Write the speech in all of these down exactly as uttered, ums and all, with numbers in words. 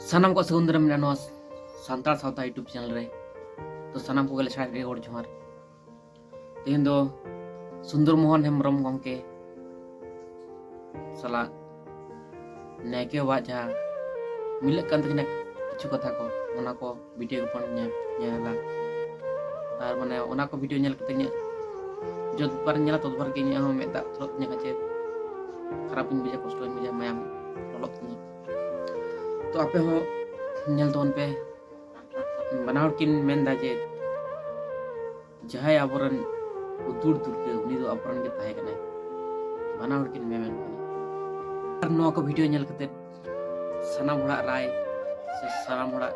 ᱥᱟᱱᱟᱢ ᱠᱚ ᱥᱟᱹᱜᱩᱱ ᱫᱟᱨᱟᱢ ᱢᱮᱱᱟᱜᱼᱟ ᱱᱚᱣᱟ ᱥᱟᱱᱛᱟᱲ ᱥᱟᱶᱛᱟ YouTube ᱪᱮᱱᱮᱞ ᱨᱮ᱾ ᱛᱚ ᱥᱟᱱᱟᱢ ᱠᱚᱜᱮ ᱞᱮ ᱥᱟᱭ ᱜᱮ ᱜᱚᱰ ᱡᱚᱦᱟᱨ᱾ ᱛᱮᱦᱮᱧ ᱫᱚ ᱥᱩᱱᱫᱚᱨ ᱢᱳᱦᱚᱱ ᱦᱮᱢᱵᱨᱚᱢ ᱜᱚᱢᱠᱮ ᱥᱟᱞᱟᱜ ᱱᱟᱭᱠᱮ ᱵᱟᱵᱟᱣᱟᱜ ᱡᱟᱦᱟᱸ ᱢᱤᱞᱟᱹᱜ ᱠᱟᱱ ᱛᱟᱹᱠᱤᱱᱟ ᱠᱤᱪᱷᱩ ᱠᱟᱛᱷᱟ ᱠᱚ, ᱚᱱᱟ ᱠᱚ ᱵᱷᱤᱰᱤᱭᱳ ᱠᱚᱵᱚᱱ ᱧᱮᱞ ᱧᱮᱞᱟ᱾ ᱟᱨ ᱢᱟᱱᱮ ᱚᱱᱟ ᱠᱚ ᱵᱷᱤᱰᱤᱭᱳ ᱧᱮᱞ ᱠᱟᱛᱮ ᱤᱧᱟᱹᱜ ᱡᱚᱛᱵᱟᱨ ᱧᱮᱞᱟ ᱛᱚᱛᱵᱟᱨ ᱜᱮ ᱤᱧᱟᱹᱜ ᱦᱚᱸ ᱢᱮᱫ ᱫᱟᱜ ᱩᱛᱟᱹᱨᱚᱜ ᱛᱤᱧᱟᱹ, ᱠᱟᱪᱮ ᱠᱷᱟᱨᱟᱯ ᱤᱧ ᱵᱩᱡᱟ, ᱠᱚᱥᱴᱚᱧ ᱵᱩᱡᱟ, ᱢᱟᱭᱟᱢ ᱞᱚᱞᱚᱜ ᱛᱤᱧᱟᱹ᱾ ᱛᱚ ᱟᱯᱮ ᱦᱚᱸ ᱧᱮᱞ ᱛᱟᱵᱚᱱ ᱯᱮ᱾ ᱵᱟᱱᱟ ᱦᱚᱲ ᱠᱤᱱ ᱢᱮᱱᱫᱟ ᱡᱮ ᱡᱟᱦᱟᱸᱭ ᱟᱵᱚᱨᱮᱱ ᱩᱛᱩᱲ ᱫᱩᱨᱜᱟᱹ, ᱩᱱᱤ ᱫᱚ ᱟᱵᱚᱨᱮᱱ ᱜᱮ ᱛᱟᱦᱮᱸ ᱠᱟᱱᱟᱭ᱾ ᱵᱟᱱᱟ ᱦᱚᱲ ᱠᱤᱱ ᱢᱮᱢᱮᱱ ᱠᱟᱱᱟ᱾ ᱟᱨ ᱱᱚᱣᱟ ᱠᱚ ᱵᱷᱤᱰᱤᱭᱳ ᱧᱮᱞ ᱠᱟᱛᱮ ᱥᱟᱱᱟᱢ ᱦᱚᱲᱟᱜ ᱨᱟᱭ ᱥᱮ ᱥᱟᱱᱟᱢ ᱦᱚᱲᱟᱜ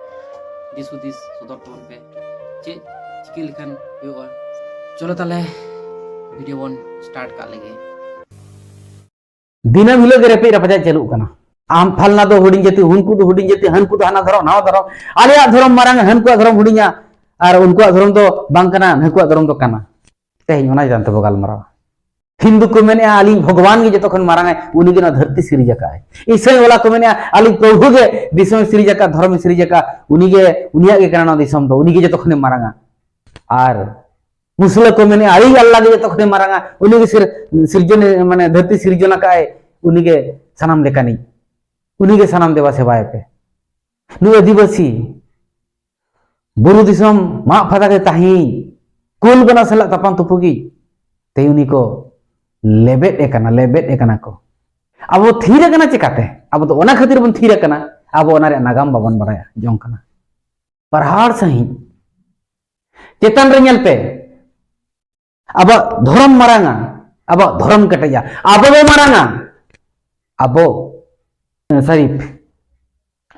ᱫᱤᱥ ᱦᱩᱫᱤᱥ ᱥᱚᱫᱚᱨ ᱛᱟᱵᱚᱱ ᱯᱮ, ᱪᱮᱫ ᱪᱤᱠᱟᱹ ᱞᱮᱠᱷᱟᱱ ᱦᱩᱭᱩᱜᱼᱟ᱾ ᱪᱚᱞᱚ ᱛᱟᱦᱞᱮ ᱵᱷᱤᱰᱤᱭᱳ ᱵᱚᱱ ᱥᱴᱟᱨᱴ ᱠᱟᱜ ᱞᱮᱜᱮ᱾ ᱫᱤᱱᱟᱹᱢ ᱦᱤᱞᱳᱜ ᱜᱮ ᱨᱮᱯᱮᱡ ᱨᱟᱯᱟᱪᱟᱜ ᱪᱟᱹᱞᱩᱜ ᱠᱟᱱᱟ᱾ ᱟᱢ ᱯᱷᱟᱞᱱᱟ ᱫᱚ ᱦᱩᱰᱤᱧ ᱡᱟᱹᱛᱤ, ᱦᱩᱱᱠᱩ ᱫᱚ ᱦᱩᱰᱤᱧ ᱡᱟᱹᱛᱤ, ᱦᱟᱱᱠᱩ ᱫᱚ ᱦᱟᱱᱟ ᱫᱷᱚᱨᱚᱢ, ᱱᱟᱣᱟ ᱫᱷᱚᱨᱚᱢ, ᱟᱞᱮᱭᱟᱜ ᱫᱷᱚᱨᱚᱢ ᱢᱟᱨᱟᱝ, ᱦᱟᱱᱠᱩᱣᱟᱜ ᱫᱷᱚᱨᱚᱢ ᱦᱩᱰᱤᱧᱟ, ᱟᱨ ᱩᱱᱠᱩᱣᱟᱜ ᱫᱷᱚᱨᱚᱢ ᱫᱚ ᱵᱟᱝ ᱠᱟᱱᱟ, ᱱᱩᱠᱩᱣᱟᱜ ᱫᱷᱚᱨᱚᱢ ᱫᱚ ᱠᱟᱱᱟ᱾ ᱛᱮᱦᱮᱧ ᱚᱱᱟ ᱪᱮᱛᱟᱱ ᱛᱮᱵᱚ ᱜᱟᱞᱢᱟᱨᱟᱣᱟ᱾ ᱦᱤᱱᱫᱩ ᱠᱚ ᱢᱮᱱᱮᱜᱼᱟ, "ᱟᱹᱞᱤᱧ ᱵᱷᱚᱜᱚᱵᱟᱱ ᱜᱮ ᱡᱚᱛᱚ ᱠᱷᱚᱱ ᱢᱟᱨᱟᱝ ᱟᱭ, ᱩᱱᱤ ᱜᱮ ᱱᱚᱣᱟ ᱫᱷᱟᱹᱨᱛᱤ ᱥᱤᱨᱤᱡ ᱟᱠᱟᱫ ᱟᱭ᱾" ᱤᱥᱟᱹᱭ ᱵᱟᱞᱟ ᱠᱚ ᱢᱮᱱᱮᱜᱼᱟ, "ᱟᱹᱞᱤᱧ ᱯᱨᱚᱵᱷᱩ ᱜᱮ ᱫᱤᱥᱚᱢᱮ ᱥᱤᱨᱤᱡ ᱟᱠᱟᱫ, ᱫᱷᱚᱨᱚᱢᱮ ᱥᱤᱨᱤᱡ ᱟᱠᱟᱫ, ᱩᱱᱤ ᱜᱮ, ᱩᱱᱤᱭᱟᱜ ᱜᱮ ᱠᱟᱱᱟ ᱱᱚᱣᱟ ᱫᱤᱥᱚᱢ ᱫᱚ, ᱩᱱᱤ ᱜᱮ ᱡᱚᱛᱚ ᱠᱷᱚᱱᱮ ᱢᱟᱨᱟᱝᱟ᱾" ᱟᱨ ᱢᱩᱥᱞᱟᱹ ᱠᱚ ᱢᱮᱱᱮᱜᱼᱟ, "ᱟᱹᱞᱤᱧ ᱟᱞᱞᱟ ᱜᱮ ᱡᱚᱛᱚ ᱠᱷᱚᱱᱮ ᱢᱟᱨᱟᱝᱟ, ᱩᱱᱤ ᱜᱮ ᱥᱤᱨ-, ᱥᱤᱨᱡᱚᱱ, ᱢᱟᱱᱮ ᱫᱷᱟᱹᱨᱛᱤ ᱥᱤᱨᱡᱚᱱ ᱟᱠᱟᱫ ᱟᱭ, ᱩᱱᱤ ᱜᱮ ᱥᱟᱱᱟᱢ ᱞᱮᱠᱟᱱᱤᱡ, ᱩᱱᱤ ᱜᱮ ᱥᱟᱱᱟᱢ ᱫᱮᱵᱟ ᱥᱮᱵᱟᱭ ᱯᱮ᱾" ᱱᱩᱭ ᱟᱹᱫᱤᱵᱟᱹᱥᱤ ᱵᱩᱨᱩ ᱫᱤᱥᱚᱢ ᱢᱟᱜ ᱯᱷᱟᱫᱟ ᱨᱮ ᱛᱟᱦᱮᱸᱭᱤᱡ ᱠᱩᱞ ᱵᱟᱱᱟ ᱥᱟᱞᱟᱜ ᱛᱟᱯᱟᱢ ᱛᱩᱯᱩᱜᱤᱡ ᱛᱮ ᱩᱱᱤ ᱠᱚ ᱞᱮᱵᱮᱫ ᱮ ᱠᱟᱱᱟ, ᱞᱮᱵᱮᱫ ᱮ ᱠᱟᱱᱟ ᱠᱚ᱾ ᱟᱵᱚ ᱛᱷᱤᱨ ᱟᱠᱟᱱᱟ ᱪᱮᱠᱟᱛᱮ? ᱟᱵᱚ ᱫᱚ ᱚᱱᱟ ᱠᱷᱟᱹᱛᱤᱨ ᱵᱚᱱ ᱛᱷᱤᱨ ᱟᱠᱟᱱᱟ, ᱟᱵᱚ ᱚᱱᱟ ᱨᱮᱭᱟᱜ ᱱᱟᱜᱟᱢ ᱵᱟᱵᱚᱱ ᱵᱟᱲᱟᱭᱟ ᱡᱚᱝ ᱠᱟᱱᱟ᱾ ᱯᱟᱨᱦᱟᱲ ᱥᱟᱺᱦᱤᱡ ᱪᱮᱛᱟᱱ ᱨᱮ ᱧᱮᱞ ᱯᱮ, ᱟᱵᱚᱣᱟᱜ ᱫᱷᱚᱨᱚᱢ ᱢᱟᱨᱟᱝᱟ, ᱟᱵᱚᱣᱟᱜ ᱫᱷᱚᱨᱚᱢ ᱠᱮᱴᱮᱡᱟ, ᱟᱵᱚ ᱵᱚ ᱢᱟᱨᱟᱝᱟ, ᱟᱵᱚ ᱥᱟᱹᱨᱤᱯ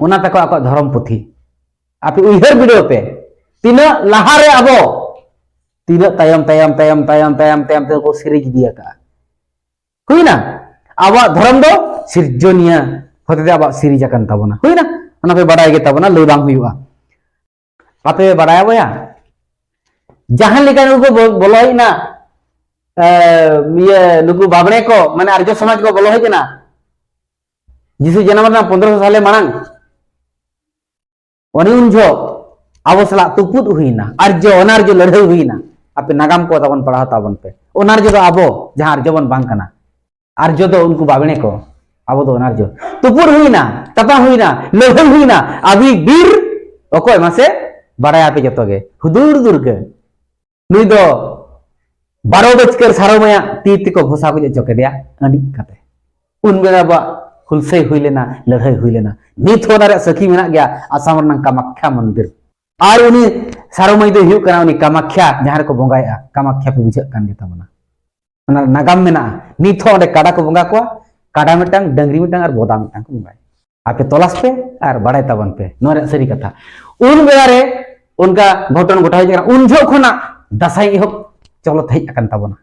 ᱚᱱᱟ ᱛᱟᱠᱚ ᱟᱠᱚᱣᱟᱜ ᱫᱷᱚᱨᱚᱢ ᱯᱩᱛᱷᱤ᱾ ᱟᱯᱮ ᱩᱭᱦᱟᱹᱨ ᱵᱤᱰᱟᱹᱣ ᱯᱮ, ᱛᱤᱱᱟᱹᱜ ᱞᱟᱦᱟᱨᱮ ᱟᱵᱚ, ᱛᱤᱱᱟᱹᱜ ᱛᱟᱭᱚᱢ, ᱛᱟᱭᱚᱢ, ᱛᱟᱭᱚᱢ, ᱛᱟᱭᱚᱢ, ᱛᱟᱭᱚᱢ, ᱛᱟᱭᱚᱢ ᱛᱮᱠᱚ ᱥᱤᱨᱤᱡᱽ ᱤᱫᱤ ᱟᱠᱟᱫᱼᱟ᱾ ᱦᱩᱭᱱᱟ? ᱟᱵᱚᱣᱟᱜ ᱫᱷᱚᱨᱚᱢ ᱫᱚ ᱥᱤᱨᱡᱚᱱᱤᱭᱟᱹ ᱦᱚᱛᱮᱛᱮ ᱟᱵᱚᱣᱟᱜ ᱥᱤᱨᱤᱡᱽ ᱟᱠᱟᱱ ᱛᱟᱵᱚᱱᱟ᱾ ᱦᱩᱭᱱᱟ? ᱚᱱᱟ ᱯᱮ ᱵᱟᱰᱟᱭ ᱜᱮ ᱛᱟᱵᱚᱱᱟ, ᱞᱟᱹᱭ ᱵᱟᱝ ᱦᱩᱭᱩᱜᱼᱟ᱾ ᱟᱯᱮ ᱯᱮ ᱵᱟᱰᱟᱭᱟ ᱵᱚᱭᱟ? ᱡᱟᱦᱟᱸ ᱞᱮᱠᱟ ᱱᱩᱠᱩ ᱵᱚ-, ᱵᱚᱞᱚ ᱦᱮᱡ ᱮᱱᱟ, ᱮ, ᱤᱭᱟᱹ, ᱱᱩᱠᱩ ᱵᱟᱵᱽᱲᱮ ᱠᱚ, ᱢᱟᱱᱮ ᱟᱨᱡᱚ ᱥᱚᱢᱟᱡᱽ ᱠᱚ ᱵᱚᱞᱚ ᱦᱮᱡ ᱮᱱᱟ᱾ ᱡᱤᱥᱩ ᱡᱟᱱᱟᱢ ᱨᱮᱱᱟᱜ ᱯᱚᱱᱫᱽᱨᱚᱥᱚ ᱥᱟᱞᱮ ᱢᱟᱲᱟᱝ ᱚᱱᱮ ᱩᱱ ᱡᱚᱦᱚᱜ ᱟᱵᱚ ᱥᱟᱞᱟᱜ ᱛᱩᱯᱩᱫ ᱦᱩᱭᱱᱟ, ᱟᱨᱡᱚ ᱚᱱᱟᱨᱡᱚ ᱞᱟᱹᱲᱦᱟᱹᱭ ᱦᱩᱭᱱᱟ᱾ ᱟᱯᱮ ᱱᱟᱜᱟᱢ ᱠᱚ ᱛᱟᱵᱚᱱ ᱯᱟᱲᱦᱟᱣ ᱛᱟᱵᱚᱱ ᱯᱮ᱾ ᱚᱱᱟᱨᱡᱚ ᱫᱚ ᱟᱵᱚ, ᱡᱟᱦᱟᱸ ᱟᱨᱡᱚ ᱵᱚᱱ ᱵᱟᱝ ᱠᱟᱱᱟ᱾ ᱟᱨᱡᱚ ᱫᱚ ᱩᱱᱠᱩ ᱵᱟᱵᱽᱲᱮ ᱠᱚ, ᱟᱵᱚ ᱫᱚ ᱚᱱᱟᱨᱡᱚ᱾ ᱛᱩᱯᱩᱫ ᱦᱩᱭᱱᱟ, ᱛᱟᱯᱟᱢ ᱦᱩᱭᱱᱟ, ᱞᱟᱹᱲᱦᱟᱹᱭ ᱦᱩᱭᱱᱟ, ᱟᱵᱤᱨ ᱵᱤᱨ ᱚᱠᱚᱭ ᱢᱟᱥᱮ ᱵᱟᱲᱟᱭᱟᱯᱮ ᱡᱚᱛᱚ ᱜᱮ, ᱦᱩᱫᱩᱲ ᱫᱩᱨᱜᱟᱹ᱾ ᱱᱩᱭ ᱫᱚ ᱵᱟᱨᱚ ᱵᱟᱡᱠᱟᱹᱨ ᱥᱟᱨᱚ ᱢᱟᱭᱟ ᱛᱤ ᱛᱮᱠᱚ ᱜᱷᱚᱥᱟᱣ ᱜᱚᱡ ᱦᱚᱪᱚ ᱠᱮᱫᱮᱭᱟ ᱟᱹᱰᱤ ᱠᱟᱛᱮ᱾ ᱩᱱ ᱵᱮᱲᱟ ᱟᱵᱚᱣᱟᱜ ᱦᱩᱞᱥᱟᱹᱭ ᱦᱩᱭ ᱞᱮᱱᱟ, ᱞᱟᱹᱲᱦᱟᱹᱭ ᱦᱩᱭ ᱞᱮᱱᱟ᱾ ᱱᱤᱛ ᱦᱚᱸ ᱚᱱᱟ ᱨᱮᱭᱟᱜ ᱥᱟᱹᱠᱷᱤ ᱢᱮᱱᱟᱜ ᱜᱮᱭᱟ, ᱟᱥᱟᱢ ᱨᱮᱱᱟᱜ ᱠᱟᱢᱟᱠᱠᱷᱟ ᱢᱚᱱᱫᱤᱨ᱾ ᱟᱨ ᱩᱱᱤ ᱥᱟᱨᱚ ᱢᱟᱹᱭ ᱫᱚᱭ ᱦᱩᱭᱩᱜ ᱠᱟᱱᱟ ᱩᱱᱤ ᱠᱟᱢᱟᱠᱠᱷᱟ, ᱡᱟᱦᱟᱸ ᱨᱮᱠᱚ ᱵᱚᱸᱜᱟᱭᱮᱫᱼᱟ᱾ ᱠᱟᱢᱟᱠᱠᱷᱟ ᱯᱮ ᱵᱩᱡᱷᱟᱹᱜ ᱠᱟᱱ ᱜᱮ ᱛᱟᱵᱚᱱᱟ᱾ ᱚᱱᱟ ᱱᱟᱜᱟᱢ ᱢᱮᱱᱟᱜᱼᱟ᱾ ᱱᱤᱛ ᱦᱚᱸ ᱚᱸᱰᱮ ᱠᱟᱰᱟ ᱠᱚ ᱵᱚᱸᱜᱟ ᱠᱚᱣᱟ, ᱠᱟᱰᱟ ᱢᱤᱫᱴᱟᱝ, ᱰᱟᱹᱝᱨᱤ ᱢᱤᱫᱴᱟᱝ ᱟᱨ ᱵᱚᱫᱟ ᱢᱤᱫᱴᱟᱝ ᱠᱚ ᱵᱚᱸᱜᱟᱭᱟ᱾ ᱟᱯᱮ ᱛᱚᱞᱟᱥ ᱯᱮ ᱟᱨ ᱵᱟᱲᱟᱭ ᱛᱟᱵᱚᱱ ᱯᱮ ᱱᱚᱣᱟ ᱨᱮᱭᱟᱜ ᱥᱟᱹᱨᱤ ᱠᱟᱛᱷᱟ᱾ ᱩᱱ ᱵᱮᱲᱟ ᱨᱮ ᱚᱱᱠᱟ ᱜᱷᱚᱴᱚᱱ ᱜᱷᱚᱴᱟᱣ ᱦᱩᱭ ᱠᱟᱱᱟ, ᱩᱱ ᱡᱚᱦᱚᱜ ᱠᱷᱚᱱᱟᱜ ᱫᱟᱸᱥᱟᱭ ᱮᱦᱚᱵ ᱪᱚᱞᱚᱛ ᱦᱮᱡ ᱟᱠᱟᱱ ᱛᱟᱵᱚᱱᱟ᱾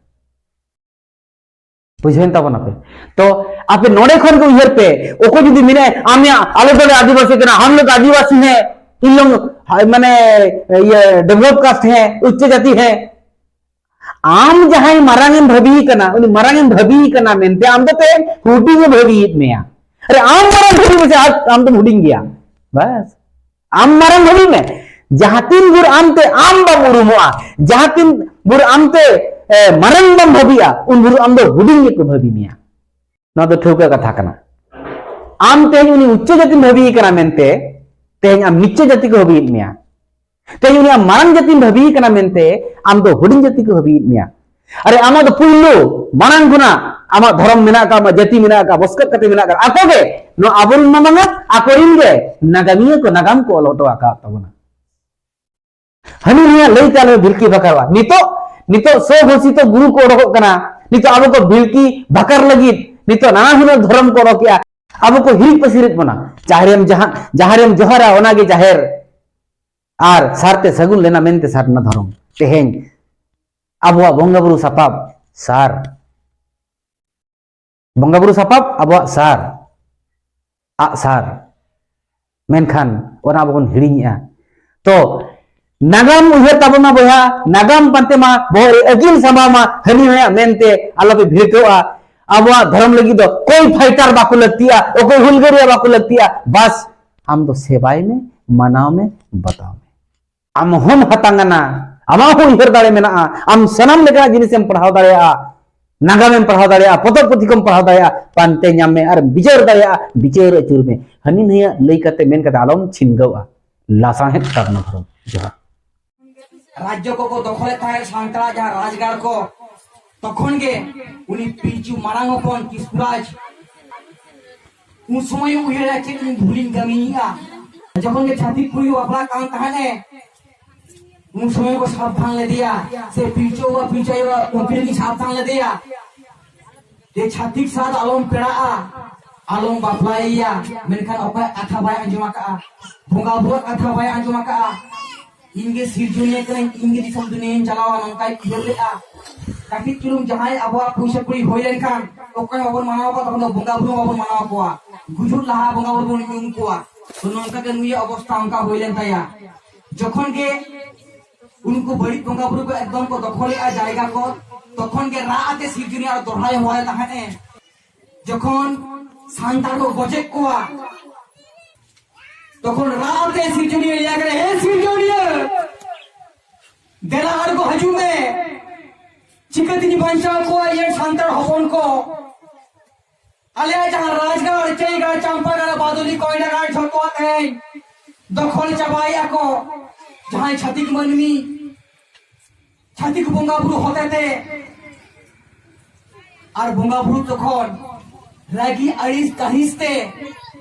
ᱵᱩᱡᱷᱟᱹᱣᱮᱱ ᱛᱟᱵᱚᱱᱟ ᱯᱮ? ᱛᱚ ᱟᱯᱮ ᱱᱚᱰᱮ ᱠᱷᱚᱱ ᱜᱮ ᱩᱭᱦᱟᱹᱨ ᱯᱮ, ᱚᱠᱚᱭ ᱡᱩᱫᱤ ᱢᱮᱱᱟᱭ, "ᱟᱢ ᱭᱟ, ᱟᱞᱮ ᱫᱚᱞᱮ ᱟᱹᱫᱤᱵᱟᱹᱥᱤ ᱠᱟᱱᱟ, ᱦᱟᱢ ᱞᱳᱜ ᱟᱹᱫᱤᱵᱟᱹᱥᱤ ᱦᱮᱸ, ᱤᱧ ᱞᱳᱜ, ᱢᱟᱱᱮ, ᱤᱭᱟᱹ, develop caste ᱦᱮᱸ, ᱩᱪᱪᱚ ᱡᱟᱹᱛᱤ ᱦᱮᱸ," ᱟᱢ ᱡᱟᱦᱟᱸᱭ ᱢᱟᱨᱟᱝ ᱮᱢ ᱵᱷᱟᱹᱵᱤ ᱠᱟᱱᱟ, ᱩᱱᱤ ᱢᱟᱨᱟᱝ ᱮᱢ ᱵᱷᱟᱹᱵᱤ ᱠᱟᱱᱟ ᱢᱮᱱᱛᱮ ᱟᱢ ᱫᱚ ᱛᱮᱦᱮᱧ ᱦᱩᱰᱤᱧ ᱮ ᱵᱷᱟᱹᱵᱤᱭᱮᱫ ᱢᱮᱭᱟ᱾ ᱟᱨᱮ, ᱟᱢ ᱢᱟᱨᱟᱝ ᱵᱷᱟᱹᱵᱤ ᱢᱮᱥᱮ, ᱟᱨ ᱟᱢ ᱫᱚᱢ ᱦᱩᱰᱤᱧ ᱜᱮᱭᱟ᱾ ᱵᱟᱥ, ᱟᱢ ᱢᱟᱨᱟᱝ ᱵᱷᱟᱹᱵᱤ ᱢᱮ᱾ ᱡᱟᱦᱟᱸ ᱛᱤᱱ ᱵᱷᱳᱨ ᱟᱢ ᱛᱮ ᱟᱢ ᱵᱟᱢ ᱩᱨᱩᱢᱚᱜᱼᱟ, ᱡᱟᱦᱟᱸ ᱛᱤᱱ ᱵᱷᱳᱨ ᱟᱢ ᱛᱮ, ᱮ, ᱢᱟᱨᱟᱝ ᱵᱟᱢ ᱵᱷᱟᱹᱵᱤᱜᱼᱟ, ᱩᱱ ᱵᱷᱳᱨ ᱟᱢ ᱫᱚ ᱦᱩᱰᱤᱧ ᱜᱮᱠᱚ ᱵᱷᱟᱹᱵᱤ ᱢᱮᱭᱟ᱾ ᱱᱚᱣᱟ ᱫᱚ ᱴᱷᱟᱹᱣᱠᱟᱹ ᱠᱟᱛᱷᱟ ᱠᱟᱱᱟ᱾ ᱟᱢ ᱛᱮᱦᱮᱧ ᱩᱱᱤ ᱩᱪᱪᱚ ᱡᱟᱹᱛᱤᱢ ᱵᱷᱟᱹᱵᱤᱭᱮ ᱠᱟᱱᱟ ᱢᱮᱱᱛᱮ, ᱛᱮᱦᱮᱧ ᱟᱢ ᱱᱤᱪᱪᱚ ᱡᱟᱹᱛᱤ ᱠᱚ ᱵᱷᱟᱹᱵᱤᱭᱮᱫ ᱢᱮᱭᱟ᱾ ᱛᱮᱦᱮᱧ ᱩᱱᱤ ᱟᱢ ᱢᱟᱨᱟᱝ ᱡᱟᱹᱛᱤᱢ ᱵᱷᱟᱹᱵᱤᱭᱮ ᱠᱟᱱᱟ ᱢᱮᱱᱛᱮ, ᱟᱢ ᱫᱚ ᱦᱩᱰᱤᱧ ᱡᱟᱹᱛᱤ ᱠᱚ ᱵᱷᱟᱹᱵᱤᱭᱮᱫ ᱢᱮᱭᱟ᱾ ᱟᱨᱮ, ᱟᱢᱟᱜ ᱫᱚ ᱯᱩᱭᱞᱩ ᱢᱟᱲᱟᱝ ᱠᱷᱚᱱᱟᱜ ᱟᱢᱟᱜ ᱫᱷᱚᱨᱚᱢ ᱢᱮᱱᱟᱜ ᱟᱠᱟᱫ, ᱟᱢᱟᱜ ᱡᱟᱹᱛᱤ ᱢᱮᱱᱟᱜ ᱟᱠᱟᱫ, ᱵᱚᱥᱠᱚᱛ ᱠᱟᱛᱮ ᱢᱮᱱᱟᱜ ᱟᱠᱟᱫ, ᱟᱠᱚ ᱜᱮ, ᱱᱚᱣᱟ ᱟᱵᱚᱨᱮᱱ ᱢᱟ ᱵᱟᱝᱟ, ᱟᱠᱚᱨᱮᱱ ᱜᱮ ᱱᱟᱜᱟᱢᱤᱭᱟᱹ ᱠᱚ ᱱᱟᱜᱟᱢ ᱠᱚ ᱚᱞ ᱦᱚᱴᱚ ᱟᱠᱟᱫ ᱛᱟᱵᱚᱱᱟ᱾ ᱦᱟᱹᱱᱤ ᱱᱤᱭᱟᱹ ᱞᱟᱹᱭᱛᱮ ᱟᱞᱮ ᱵᱷᱤᱞᱠᱤ ᱵᱷᱟᱠᱟᱨᱚᱜᱼᱟ᱾ ᱱᱤᱛᱚᱜ, ᱱᱤᱛᱚᱜ ᱥᱚ ᱜᱷᱳᱥᱤᱛᱚ ᱜᱩᱨᱩ ᱠᱚ ᱚᱰᱚᱠᱚᱜ ᱠᱟᱱᱟ᱾ ᱱᱤᱛᱚᱜ ᱟᱵᱚ ᱠᱚ ᱵᱷᱤᱞᱠᱤ ᱵᱷᱟᱠᱟᱨ ᱞᱟᱹᱜᱤᱫ ᱱᱤᱛᱚᱜ ᱱᱟᱱᱟ ᱦᱩᱱᱟᱹᱨ ᱫᱷᱚᱨᱚᱢ ᱠᱚ ᱚᱰᱚᱠᱮᱜᱼᱟ᱾ ᱟᱵᱚ ᱠᱚ ᱦᱤᱨᱤᱡ ᱯᱟᱹᱥᱤᱨᱮᱫ ᱵᱚᱱᱟ᱾ ᱡᱟᱦᱮᱨᱮᱢ ᱡᱟᱦᱟᱸ, ᱡᱟᱦᱮᱨᱮᱢ ᱡᱚᱦᱟᱨᱟ, ᱚᱱᱟᱜᱮ ᱡᱟᱦᱮᱨ᱾ ᱟᱨ ᱥᱟᱨᱛᱮ ᱥᱟᱹᱜᱩᱱ ᱞᱮᱱᱟ ᱢᱮᱱᱛᱮ ᱥᱟᱨᱱᱟ ᱫᱷᱚᱨᱚᱢ᱾ ᱛᱮᱦᱮᱧ ᱟᱵᱚᱣᱟᱜ ᱵᱚᱸᱜᱟ ᱵᱩᱨᱩ ᱥᱟᱯᱟᱵ ᱥᱟᱨ᱾ ᱵᱚᱸᱜᱟ ᱵᱩᱨᱩ ᱥᱟᱯᱟᱵ ᱟᱵᱚᱣᱟᱜ ᱥᱟᱨ, ᱟᱜ ᱥᱟᱨ᱾ ᱢᱮᱱᱠᱷᱟᱱ ᱚᱱᱟ ᱟᱵᱚ ᱵᱚᱱ ᱦᱤᱲᱤᱧᱮᱜᱼᱟ᱾ ᱛᱚ ᱱᱟᱜᱟᱢ ᱩᱭᱦᱟᱹᱨ ᱛᱟᱵᱚᱱ ᱢᱟ ᱵᱚᱭᱦᱟ, ᱱᱟᱜᱟᱢ ᱯᱟᱱᱛᱮ ᱢᱟ, ᱵᱚᱦᱚᱜ ᱨᱮ ᱟᱹᱠᱤᱞ ᱥᱟᱢᱵᱟᱣ ᱢᱟ, ᱦᱟᱹᱱᱤ ᱱᱟᱭᱟᱜ ᱢᱮᱱᱛᱮ ᱟᱞᱚᱯᱮ ᱵᱷᱤᱲᱠᱟᱹᱣᱜᱼᱟ᱾ ᱟᱵᱚᱣᱟᱜ ᱫᱷᱚᱨᱚᱢ ᱞᱟᱹᱜᱤᱫ ᱫᱚ ᱚᱠᱚᱭ fighter ᱵᱟᱠᱚ ᱞᱟᱹᱠᱛᱤᱜᱼᱟ, ᱚᱠᱚᱭ ᱦᱩᱞᱜᱟᱹᱨᱤᱭᱟᱹ ᱵᱟᱠᱚ ᱞᱟᱹᱠᱛᱤᱜᱼᱟ᱾ ᱵᱟᱥ, ᱟᱢ ᱫᱚ ᱥᱮᱵᱟᱭ ᱢᱮ, ᱢᱟᱱᱟᱣ ᱢᱮ, ᱵᱟᱛᱟᱣ ᱢᱮ᱾ ᱟᱢ ᱦᱚᱸᱢ ᱦᱟᱛᱟᱝ ᱟᱱᱟ, ᱟᱢᱟᱜ ᱦᱚᱸ ᱩᱭᱦᱟᱹᱨ ᱫᱟᱲᱮ ᱢᱮᱱᱟᱜᱼᱟ, ᱟᱢ ᱥᱟᱱᱟᱢ ᱞᱮᱠᱟᱱᱟᱜ ᱡᱤᱱᱤᱥᱮᱢ ᱯᱟᱲᱦᱟᱣ ᱫᱟᱲᱮᱭᱟᱜᱼᱟ, ᱱᱟᱜᱟᱢᱮᱢ ᱯᱟᱲᱦᱟᱣ ᱫᱟᱲᱮᱭᱟᱜᱼᱟ, ᱯᱚᱛᱚᱵ ᱯᱩᱛᱷᱤ ᱠᱚᱢ ᱯᱟᱲᱦᱟᱣ ᱫᱟᱲᱮᱭᱟᱜᱼᱟ, ᱯᱟᱱᱛᱮ ᱧᱟᱢ ᱢᱮ ᱟᱨ ᱵᱤᱪᱟᱹᱨ ᱫᱟᱲᱮᱭᱟᱜᱼᱟ, ᱵᱤᱪᱟᱹᱨ ᱟᱹᱪᱩᱨ ᱢᱮ᱾ ᱦᱟᱹᱱᱤ ᱱᱟᱹᱭᱟᱜ ᱞᱟᱹᱭ ᱠᱟᱛᱮ ᱢᱮᱱ ᱠᱟᱛᱮ ᱟᱞᱚᱢ ᱪᱷᱤᱱᱜᱟᱹᱣᱜᱼᱟ᱾ ᱞᱟᱥᱟᱬᱦᱮᱫ ᱥᱟᱨᱱᱟ ᱫᱷᱚᱨᱚᱢ᱾ ᱡᱚᱦᱟᱨ᱾ ᱨᱟᱡᱽᱡᱚ ᱠᱚᱠᱚ ᱫᱚᱠᱷᱚᱞᱮᱫ ᱛᱟᱦᱮᱸᱫ ᱥᱟᱱᱛᱟᱲᱟᱜ ᱡᱟᱦᱟᱸ ᱨᱟᱡᱽᱜᱟᱲ ᱠᱚ, ᱛᱚᱠᱷᱚᱱ ᱜᱮ ᱩᱱᱤ ᱯᱤᱞᱪᱩ ᱢᱟᱨᱟᱝ ᱦᱚᱯᱚᱱ ᱠᱤᱥᱠᱩᱨᱟᱡᱽ ᱩᱱ ᱥᱚᱢᱚᱭ ᱩᱭᱦᱟᱹᱨᱟ, ᱪᱮᱫ ᱤᱧ ᱵᱷᱩᱞᱤᱧ ᱠᱟᱹᱢᱤᱭᱮᱫᱼᱟ? ᱡᱚᱠᱷᱚᱱ ᱜᱮ ᱪᱷᱟᱹᱛᱤᱠ ᱠᱩᱲᱤ ᱵᱟᱯᱞᱟᱜ ᱠᱟᱱ ᱛᱟᱦᱮᱸᱫ ᱮ, ᱩᱱ ᱥᱚᱢᱚᱭ ᱠᱚ ᱥᱟᱵᱫᱷᱟᱱ ᱞᱮᱫᱮᱭᱟ, ᱥᱮ ᱯᱤᱞᱪᱩ ᱵᱟᱵᱟ ᱯᱤᱞᱪᱩ ᱟᱭᱳ ᱩᱱᱠᱤᱱ ᱜᱮ ᱥᱟᱵᱫᱷᱟᱱ ᱞᱮᱫᱮᱭᱟ ᱡᱮ ᱪᱷᱟᱹᱛᱤᱠ ᱥᱟᱶ ᱟᱞᱚᱢ ᱯᱮᱲᱟᱜᱼᱟ, ᱟᱞᱚᱢ ᱵᱟᱯᱞᱟᱭᱮᱭᱟ᱾ ᱢᱮᱱᱠᱷᱟᱱ ᱚᱠᱚᱭᱟᱜ ᱠᱟᱛᱷᱟ ᱵᱟᱭ ᱟᱸᱡᱚᱢ ᱟᱠᱟᱫᱼᱟ, ᱵᱚᱸᱜᱟ ᱵᱩᱨᱩᱣᱟᱜ ᱠᱟᱛᱷᱟ ᱵᱟᱭ ᱟᱸᱡᱚᱢ ᱟᱠᱟᱫᱼᱟ᱾ ᱤᱧ ᱜᱮ ᱥᱤᱨᱡᱚᱱᱤᱭᱟᱹ ᱠᱟᱹᱱᱟᱹᱧ, ᱤᱧ ᱜᱮ ᱫᱤᱥᱚᱢ ᱫᱩᱱᱤᱭᱟᱹᱧ ᱪᱟᱞᱟᱣᱟ, ᱱᱚᱝᱠᱟᱭ ᱩᱭᱦᱟᱹᱨ ᱞᱮᱫᱼᱟ᱾ ᱠᱟᱹᱴᱤᱡ ᱪᱩᱞᱩᱝ ᱡᱟᱦᱟᱸᱭ ᱟᱵᱚᱣᱟᱜ ᱯᱩᱭᱥᱟᱹ ᱠᱩᱲᱤ ᱦᱩᱭ ᱞᱮᱱᱠᱷᱟᱱ ᱚᱠᱚᱭ ᱦᱚᱸ ᱵᱟᱵᱚᱱ ᱢᱟᱱᱟᱣ ᱠᱚᱣᱟ, ᱛᱚᱠᱷᱚᱱ ᱫᱚ ᱵᱚᱸᱜᱟ ᱵᱩᱨᱩ ᱦᱚᱸ ᱵᱟᱵᱚᱱ ᱢᱟᱱᱟᱣ ᱠᱚᱣᱟ, ᱜᱩᱡᱩᱜ ᱞᱟᱦᱟ ᱵᱚᱸᱜᱟ ᱵᱩᱨᱩ ᱵᱚᱱ ᱧᱩᱢ ᱠᱚᱣᱟ᱾ ᱛᱚ ᱱᱚᱝᱠᱟ ᱜᱮ ᱱᱩᱭᱟᱜ ᱚᱵᱚᱥᱛᱟ ᱚᱱᱠᱟ ᱦᱩᱭ ᱞᱮᱱ ᱛᱟᱭᱟ᱾ ᱡᱚᱠᱷᱚᱱ ᱜᱮ ᱩᱱᱠᱩ ᱵᱟᱹᱲᱤᱡ ᱵᱚᱸᱜᱟ ᱵᱩᱨᱩ ᱠᱚ ᱮᱠᱫᱚᱢ ᱠᱚ ᱫᱚᱠᱷᱚᱞᱮᱫᱼᱟ ᱡᱟᱭᱜᱟ ᱠᱚ, ᱛᱚᱠᱷᱚᱱ ᱜᱮ ᱨᱟᱜ ᱟᱛᱮ ᱥᱤᱨᱡᱚᱱᱤᱭᱟᱹ ᱟᱨ ᱫᱚᱦᱲᱟᱭ ᱦᱚᱦᱚᱭ ᱛᱟᱦᱮᱸᱫ ᱮ᱾ ᱡᱚᱠᱷᱚᱱ ᱥᱟᱱᱛᱟᱲ ᱠᱚ ᱜᱚᱡᱮᱫ ᱠᱚᱣᱟ, ᱛᱚᱠᱷᱚᱱ ᱨᱟᱜ ᱟᱛᱮ ᱥᱤᱨᱡᱚᱱᱤᱭᱟᱹ ᱞᱟᱹᱭ ᱠᱟᱱᱟ, "ᱦᱮ ᱥᱤᱨᱡᱚᱱᱤᱭᱟᱹ, ᱫᱮᱞᱟ ᱟᱬᱜᱚ ᱦᱤᱡᱩᱜ ᱢᱮ, ᱪᱤᱠᱟᱹᱛᱤᱧ ᱵᱟᱧᱪᱟᱣ ᱠᱚᱣᱟ ᱤᱧ ᱥᱟᱱᱛᱟᱲ ᱦᱚᱯᱚᱱ ᱠᱚ? ᱟᱞᱮᱭᱟᱜ ᱡᱟᱦᱟᱸ ᱨᱟᱡᱽᱜᱟᱲ, ᱪᱟᱹᱭᱜᱟᱲ, ᱪᱟᱢᱯᱟᱜᱟᱲ, ᱵᱟᱫᱚᱞᱤ, ᱠᱚᱭᱰᱟᱜᱟᱲ, ᱡᱷᱚᱛᱚᱣᱟᱜ ᱛᱮᱦᱮᱧ ᱫᱚᱠᱷᱚᱞ ᱪᱟᱵᱟᱭᱮᱫᱼᱟ ᱠᱚ ᱡᱟᱦᱟᱸᱭ ᱪᱷᱟᱹᱛᱤᱠ ᱢᱟᱹᱱᱢᱤ, ᱪᱷᱟᱹᱛᱤᱠ ᱵᱚᱸᱜᱟ ᱵᱩᱨᱩ ᱦᱚᱛᱮᱛᱮ᱾ ᱟᱨ ᱵᱚᱸᱜᱟ ᱵᱩᱨᱩ ᱛᱚᱠᱷᱚᱱ ᱨᱟᱹᱜᱤ ᱟᱹᱲᱤᱥ ᱠᱟᱹᱦᱤᱥ ᱛᱮ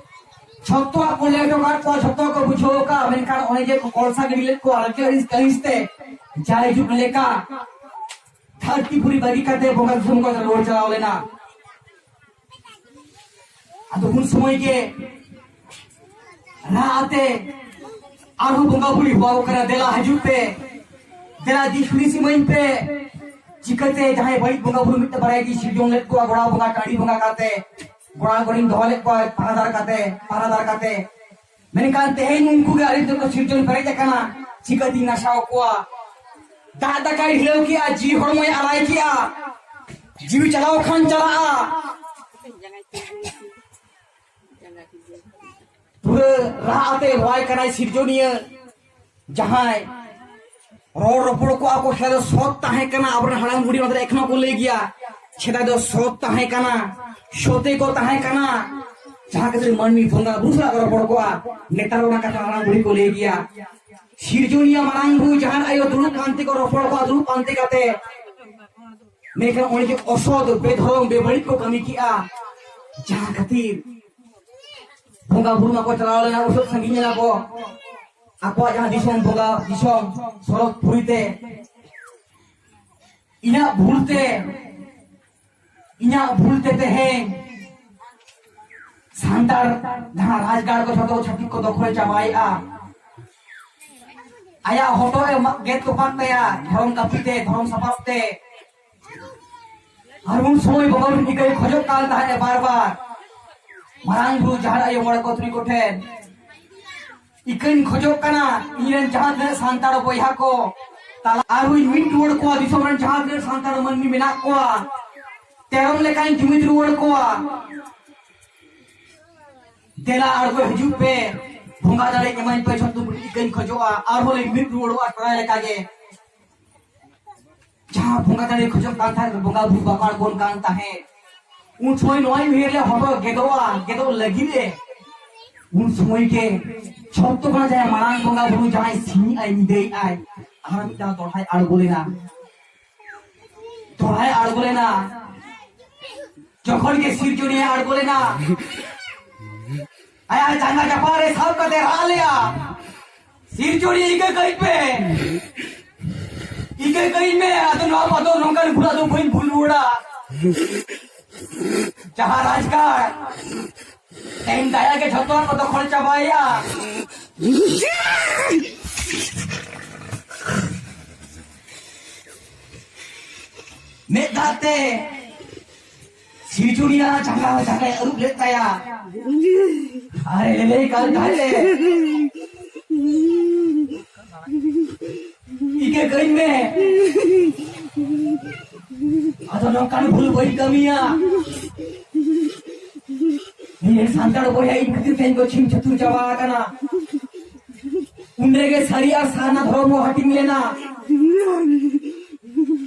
ᱡᱷᱚᱛᱚᱣᱟᱜ ᱠᱚ ᱞᱟᱹᱭ ᱦᱚᱴᱚ ᱠᱟᱜ ᱠᱚᱣᱟ, ᱡᱷᱚᱛᱚ ᱠᱚ ᱵᱩᱡᱷᱟᱹᱣ ᱟᱠᱟᱫ, ᱢᱮᱱᱠᱷᱟᱱ ᱚᱱᱮ ᱡᱮ ᱠᱚ ᱠᱚᱞᱥᱟ ᱜᱤᱰᱤ ᱞᱮᱫ ᱠᱚᱣᱟ ᱨᱟᱹᱜᱤ ᱟᱹᱲᱤᱥ ᱠᱟᱹᱦᱤᱥ ᱛᱮ, ᱡᱟᱭᱡᱩᱜᱽ ᱞᱮᱠᱟ ᱫᱷᱟᱹᱨᱛᱤ ᱯᱩᱨᱤ ᱵᱟᱹᱜᱤ ᱠᱟᱛᱮ ᱵᱚᱸᱜᱟ ᱫᱤᱥᱚᱢ ᱠᱚ ᱨᱩᱣᱟᱹᱲ ᱪᱟᱞᱟᱣ ᱞᱮᱱᱟ᱾ ᱟᱫᱚ ᱩᱱ ᱥᱚᱢᱚᱭ ᱜᱮ ᱨᱟᱜ ᱟᱛᱮ ᱟᱨᱦᱚᱸ ᱵᱚᱸᱜᱟ ᱵᱩᱨᱩᱭ ᱦᱚᱦᱚ ᱟᱠᱚ ᱠᱟᱱᱟ, "ᱫᱮᱞᱟ ᱦᱤᱡᱩᱜ ᱯᱮ, ᱫᱮᱞᱟ ᱫᱤᱥ ᱦᱩᱫᱤᱥ ᱤᱢᱟᱹᱧ ᱯᱮ, ᱪᱤᱠᱟᱹᱛᱮ ᱡᱟᱦᱟᱸᱭ ᱵᱟᱹᱲᱤᱡ ᱵᱚᱸᱜᱟ ᱵᱩᱨᱩ ᱢᱤᱫᱴᱮᱱ ᱵᱟᱨᱭᱟ ᱜᱮ ᱥᱤᱨᱡᱚᱱ ᱞᱮᱫ ᱠᱚᱣᱟ, ᱜᱚᱲᱟ ᱵᱚᱸᱜᱟ, ᱴᱟᱺᱰᱤ ᱵᱚᱸᱜᱟ ᱠᱟᱛᱮ, ᱜᱚᱲᱟ ᱠᱚᱨᱮᱧ ᱫᱚᱦᱚ ᱞᱮᱫ ᱠᱚᱣᱟ ᱯᱟᱦᱟᱫᱟᱨ ᱠᱟᱛᱮ, ᱯᱟᱦᱟᱫᱟᱨ ᱠᱟᱛᱮ, ᱢᱮᱱᱠᱷᱟᱱ ᱛᱮᱦᱮᱧ ᱩᱱᱠᱩ ᱜᱮ ᱟᱹᱰᱤ ᱛᱮᱫ ᱠᱚ ᱥᱤᱨᱡᱚᱱ ᱯᱮᱨᱮᱡ ᱟᱠᱟᱱᱟ, ᱪᱤᱠᱟᱹᱛᱤᱧ ᱱᱟᱥᱟᱣ ᱠᱚᱣᱟ?" ᱫᱟᱜ ᱫᱟᱠᱟᱭ ᱰᱷᱤᱞᱟᱹᱣ ᱠᱮᱜᱼᱟ, ᱡᱤᱣᱤ ᱦᱚᱲᱢᱚᱭ ᱟᱞᱟᱭ ᱠᱮᱜᱼᱟ, ᱡᱤᱣᱤ ᱪᱟᱞᱟᱣ ᱠᱷᱟᱱ ᱪᱟᱞᱟᱜᱼᱟ᱾ ᱯᱩᱨᱟᱹ ᱨᱟᱦᱟ ᱟᱛᱮ ᱨᱚᱦᱚᱭ ᱠᱟᱱᱟᱭ ᱥᱤᱨᱡᱚᱱᱤᱭᱟᱹ᱾ ᱡᱟᱦᱟᱸᱭ ᱨᱚᱲ ᱨᱚᱯᱚᱲ ᱠᱚᱜᱼᱟ ᱠᱚ, ᱥᱮᱫᱟᱭ ᱫᱚ ᱥᱚᱛ ᱛᱟᱦᱮᱸ ᱠᱟᱱᱟ᱾ ᱟᱵᱚᱨᱮᱱ ᱦᱟᱲᱟᱢ ᱵᱩᱲᱦᱤ ᱚᱱᱟ ᱫᱚ ᱮᱠᱷᱚᱱᱳ ᱠᱚ ᱞᱟᱹᱭ ᱜᱮᱭᱟ, ᱥᱮᱫᱟᱭ ᱫᱚ ᱥᱚᱛ ᱛᱟᱦᱮᱸ ᱠᱟᱱᱟ, ᱥᱚᱛᱮ ᱠᱚ ᱛᱟᱦᱮᱸ ᱠᱟᱱᱟ᱾ ᱡᱟᱦᱟᱸ ᱠᱷᱟᱹᱛᱤᱨ ᱢᱟᱹᱱᱢᱤ ᱵᱚᱸᱜᱟ ᱵᱩᱨᱩ ᱥᱟᱞᱟᱜ ᱠᱚ ᱨᱚᱯᱚᱲ ᱠᱚᱜᱼᱟ᱾ ᱱᱮᱛᱟᱨ ᱚᱱᱟ ᱠᱟᱛᱷᱟ ᱦᱟᱲᱟᱢ ᱵᱩᱲᱦᱤ ᱠᱚ ᱞᱟᱹᱭ ᱜᱮᱭᱟ᱾ ᱥᱤᱨᱡᱚᱱᱤᱭᱟᱹ ᱢᱟᱨᱟᱝ ᱵᱩᱨᱩ ᱡᱟᱦᱟᱱ ᱟᱭᱳ ᱫᱩᱲᱩᱵ ᱯᱟᱱᱛᱮ ᱠᱚ ᱨᱚᱯᱚᱲ ᱠᱚᱜᱼᱟ, ᱫᱩᱲᱩᱵ ᱯᱟᱱᱛᱮ ᱠᱟᱛᱮ, ᱢᱮᱱᱠᱷᱟᱱ ᱚᱱᱮ ᱡᱮ ᱚᱥᱚᱛ, ᱵᱮᱫᱷᱚᱨᱚᱢ, ᱵᱮᱵᱟᱹᱲᱤᱡ ᱠᱚ ᱠᱟᱹᱢᱤ ᱠᱮᱜᱼᱟ, ᱡᱟᱦᱟᱸ ᱠᱷᱟᱹᱛᱤᱨ ᱵᱚᱸᱜᱟ ᱵᱩᱨᱩ ᱢᱟᱠᱚ ᱪᱟᱞᱟᱣ ᱞᱮᱱᱟ ᱩᱥᱟᱹᱫ ᱥᱟᱺᱜᱤᱧ ᱮᱱᱟ ᱠᱚ, ᱟᱠᱚᱣᱟᱜ ᱡᱟᱦᱟᱸ ᱫᱤᱥᱚᱢ, ᱵᱚᱸᱜᱟ ᱫᱤᱥᱚᱢ ᱥᱚᱨᱚᱜᱽᱯᱩᱨᱤ ᱛᱮ᱾ ᱤᱧᱟᱹᱜ ᱵᱷᱩᱞ ᱛᱮ, ᱤᱧᱟᱹᱜ ᱵᱷᱩᱞ ᱛᱮ ᱛᱮᱦᱮᱧ ᱥᱟᱱᱛᱟᱲ ᱡᱟᱦᱟᱸ ᱨᱟᱡᱽᱜᱟᱲ ᱠᱚ ᱡᱷᱚᱛᱚ ᱪᱷᱟᱹᱛᱤᱠ ᱠᱚ ᱫᱚᱠᱷᱚᱞ ᱪᱟᱵᱟᱭᱮᱜᱼᱟ᱾ ᱟᱭᱟᱜ ᱦᱚᱴᱚᱜ ᱮ ᱢᱟᱜ ᱜᱮᱫ ᱛᱚᱯᱟᱜ ᱛᱟᱭᱟ ᱫᱷᱚᱨᱚᱢ ᱠᱟᱹᱯᱤ ᱛᱮ, ᱫᱷᱚᱨᱚᱢ ᱥᱟᱯᱟᱵ ᱛᱮ᱾ ᱟᱨ ᱩᱱ ᱥᱚᱢᱚᱭ ᱵᱚᱸᱜᱟ ᱵᱩᱨᱩ ᱤᱠᱟᱹᱭ ᱠᱷᱚᱡᱚᱜ ᱠᱟᱱ ᱛᱟᱦᱮᱸᱫ ᱵᱟᱨ ᱵᱟᱨ, ᱢᱟᱨᱟᱝ ᱵᱩᱨᱩ, ᱡᱟᱦᱮᱨ ᱟᱭᱳ, ᱢᱚᱬᱮ ᱠᱚ ᱛᱩᱨᱩᱭ ᱠᱚ ᱴᱷᱮᱱ, ᱤᱠᱟᱹᱧ ᱠᱷᱚᱡᱚᱜ ᱠᱟᱱᱟ, ᱤᱧ ᱨᱮᱱ ᱡᱟᱦᱟᱸ ᱛᱤᱱᱟᱹᱜ ᱥᱟᱱᱛᱟᱲ ᱵᱚᱭᱦᱟ ᱠᱚ ᱛᱟᱞᱟ ᱟᱨᱦᱚᱸᱧ ᱢᱤᱫ ᱨᱩᱣᱟᱹᱲ ᱠᱚᱣᱟ, ᱫᱤᱥᱚᱢ ᱨᱮᱱ ᱡᱟᱦᱟᱸ ᱛᱤᱱᱟᱹᱜ ᱥᱟᱱᱛᱟᱲ ᱢᱟᱹᱱᱢᱤ ᱢᱮᱱᱟᱜ ᱠᱚᱣᱟ, ᱛᱮᱨᱚᱢ ᱞᱮᱠᱟᱧ ᱡᱩᱢᱤᱫ ᱨᱩᱣᱟᱹᱲ ᱠᱚᱣᱟ᱾ ᱫᱮᱞᱟ ᱟᱬᱜᱚ ᱦᱤᱡᱩᱜ ᱯᱮ, ᱵᱚᱸᱜᱟ ᱫᱟᱲᱮ ᱮᱢᱟᱹᱧ ᱯᱮ, ᱡᱷᱚᱛᱚ ᱤᱠᱟᱹᱧ ᱠᱷᱚᱡᱚᱜᱼᱟ, ᱟᱨᱦᱚᱸ ᱞᱮ ᱢᱤᱫ ᱨᱩᱣᱟᱹᱲᱚᱜᱼᱟ ᱥᱮᱫᱟᱭ ᱞᱮᱠᱟ ᱜᱮ᱾ ᱡᱟᱦᱟᱸ ᱵᱚᱸᱜᱟ ᱫᱟᱲᱮ ᱠᱷᱚᱡᱚᱜ ᱠᱟᱱ ᱛᱟᱦᱮᱸᱫ, ᱵᱚᱸᱜᱟ ᱵᱩᱨᱩ ᱵᱟᱠᱚ ᱟᱬᱜᱚᱱ ᱠᱟᱱ ᱛᱟᱦᱮᱸᱫ᱾ ᱩᱱ ᱥᱚᱢᱚᱭ ᱱᱚᱣᱟᱧ ᱩᱭᱦᱟᱹᱨ ᱞᱮ, ᱦᱚᱲ ᱜᱮᱫᱚᱜᱼᱟ, ᱜᱮᱫᱚᱜ ᱞᱟᱹᱜᱤᱫ ᱮ᱾ ᱩᱱ ᱥᱚᱢᱚᱭ ᱜᱮ ᱡᱷᱚᱛᱚ ᱠᱷᱚᱱᱟᱜ ᱡᱟᱦᱟᱸᱭ ᱢᱟᱨᱟᱝ ᱵᱚᱸᱜᱟ ᱵᱩᱨᱩ, ᱡᱟᱦᱟᱸᱭ ᱥᱤᱧ ᱟᱭ ᱧᱤᱫᱟᱹᱭ ᱟᱭ, ᱟᱨ ᱢᱤᱫᱴᱟᱝ ᱫᱚᱦᱲᱟᱭ ᱟᱬᱜᱚ ᱞᱮᱱᱟ᱾ ᱫᱚᱦᱲᱟᱭ ᱟᱬᱜᱚ ᱞᱮᱱᱟ᱾ ᱡᱚᱠᱷᱚᱱ ᱜᱮ ᱥᱤᱨᱡᱚᱱᱤᱭᱟᱹ ᱟᱬᱜᱚ ᱞᱮᱱᱟ, ᱟᱭᱟᱜ ᱡᱟᱸᱜᱟ ᱡᱟᱯᱟᱜ ᱨᱮ ᱥᱟᱵ ᱠᱟᱛᱮ ᱨᱟᱜ ᱞᱮᱭᱟ, "ᱥᱤᱨᱡᱚᱱᱤᱭᱟᱹ, ᱤᱠᱟᱹ ᱠᱟᱹᱧ ᱯᱮ, ᱤᱠᱟᱹ ᱠᱟᱹᱧ ᱢᱮ, ᱟᱫᱚ ᱱᱚᱣᱟ ᱵᱚᱫᱚᱞ ᱱᱚᱝᱠᱟᱱ ᱵᱷᱩᱞ ᱟᱫᱚ ᱵᱟᱹᱧ ᱵᱷᱩᱞ ᱨᱩᱣᱟᱹᱲᱟ᱾ ᱡᱟᱦᱟᱸ ᱨᱟᱡᱽᱜᱟᱲ ᱛᱮᱦᱮᱧ ᱫᱟᱭᱟ ᱜᱮ ᱡᱷᱚᱛᱚ ᱦᱚᱲ ᱠᱚ ᱫᱚᱠᱷᱚᱞ ᱪᱟᱵᱟᱭᱮᱜᱼᱟ᱾" ᱢᱤᱫ ᱫᱷᱟᱣ ᱛᱮ ᱥᱤᱨᱡᱚᱱᱤᱭᱟᱹ ᱡᱟᱸᱜᱟ ᱦᱚᱸ ᱡᱟᱸᱜᱟᱭ ᱟᱹᱨᱩᱵ ᱞᱮᱫ ᱛᱟᱭᱟ᱾ ᱟᱨᱮ ᱞᱟᱹᱭ ᱠᱟᱱ ᱛᱟᱦᱮᱸᱫ, "ᱤᱠᱟᱹ ᱠᱟᱹᱧ ᱢᱮ, ᱟᱫᱚ ᱱᱚᱝᱠᱟᱱ ᱵᱷᱩᱞ ᱵᱟᱹᱧ ᱠᱟᱹᱢᱤᱭᱟ᱾" ᱥᱟᱱᱛᱟᱲ ᱵᱚᱭᱦᱟ ᱤᱧ ᱠᱷᱟᱹᱛᱤᱨ ᱛᱮᱦᱮᱧ ᱠᱚ ᱪᱷᱤᱝ ᱪᱷᱟᱹᱛᱩᱨ ᱪᱟᱵᱟ ᱟᱠᱟᱱᱟ᱾ ᱩᱱ ᱨᱮᱜᱮ ᱥᱟᱹᱨᱤ ᱟᱨ ᱥᱟᱨᱱᱟ ᱫᱷᱚᱨᱚᱢ ᱦᱚᱸ ᱦᱟᱹᱴᱤᱧ ᱞᱮᱱᱟ᱾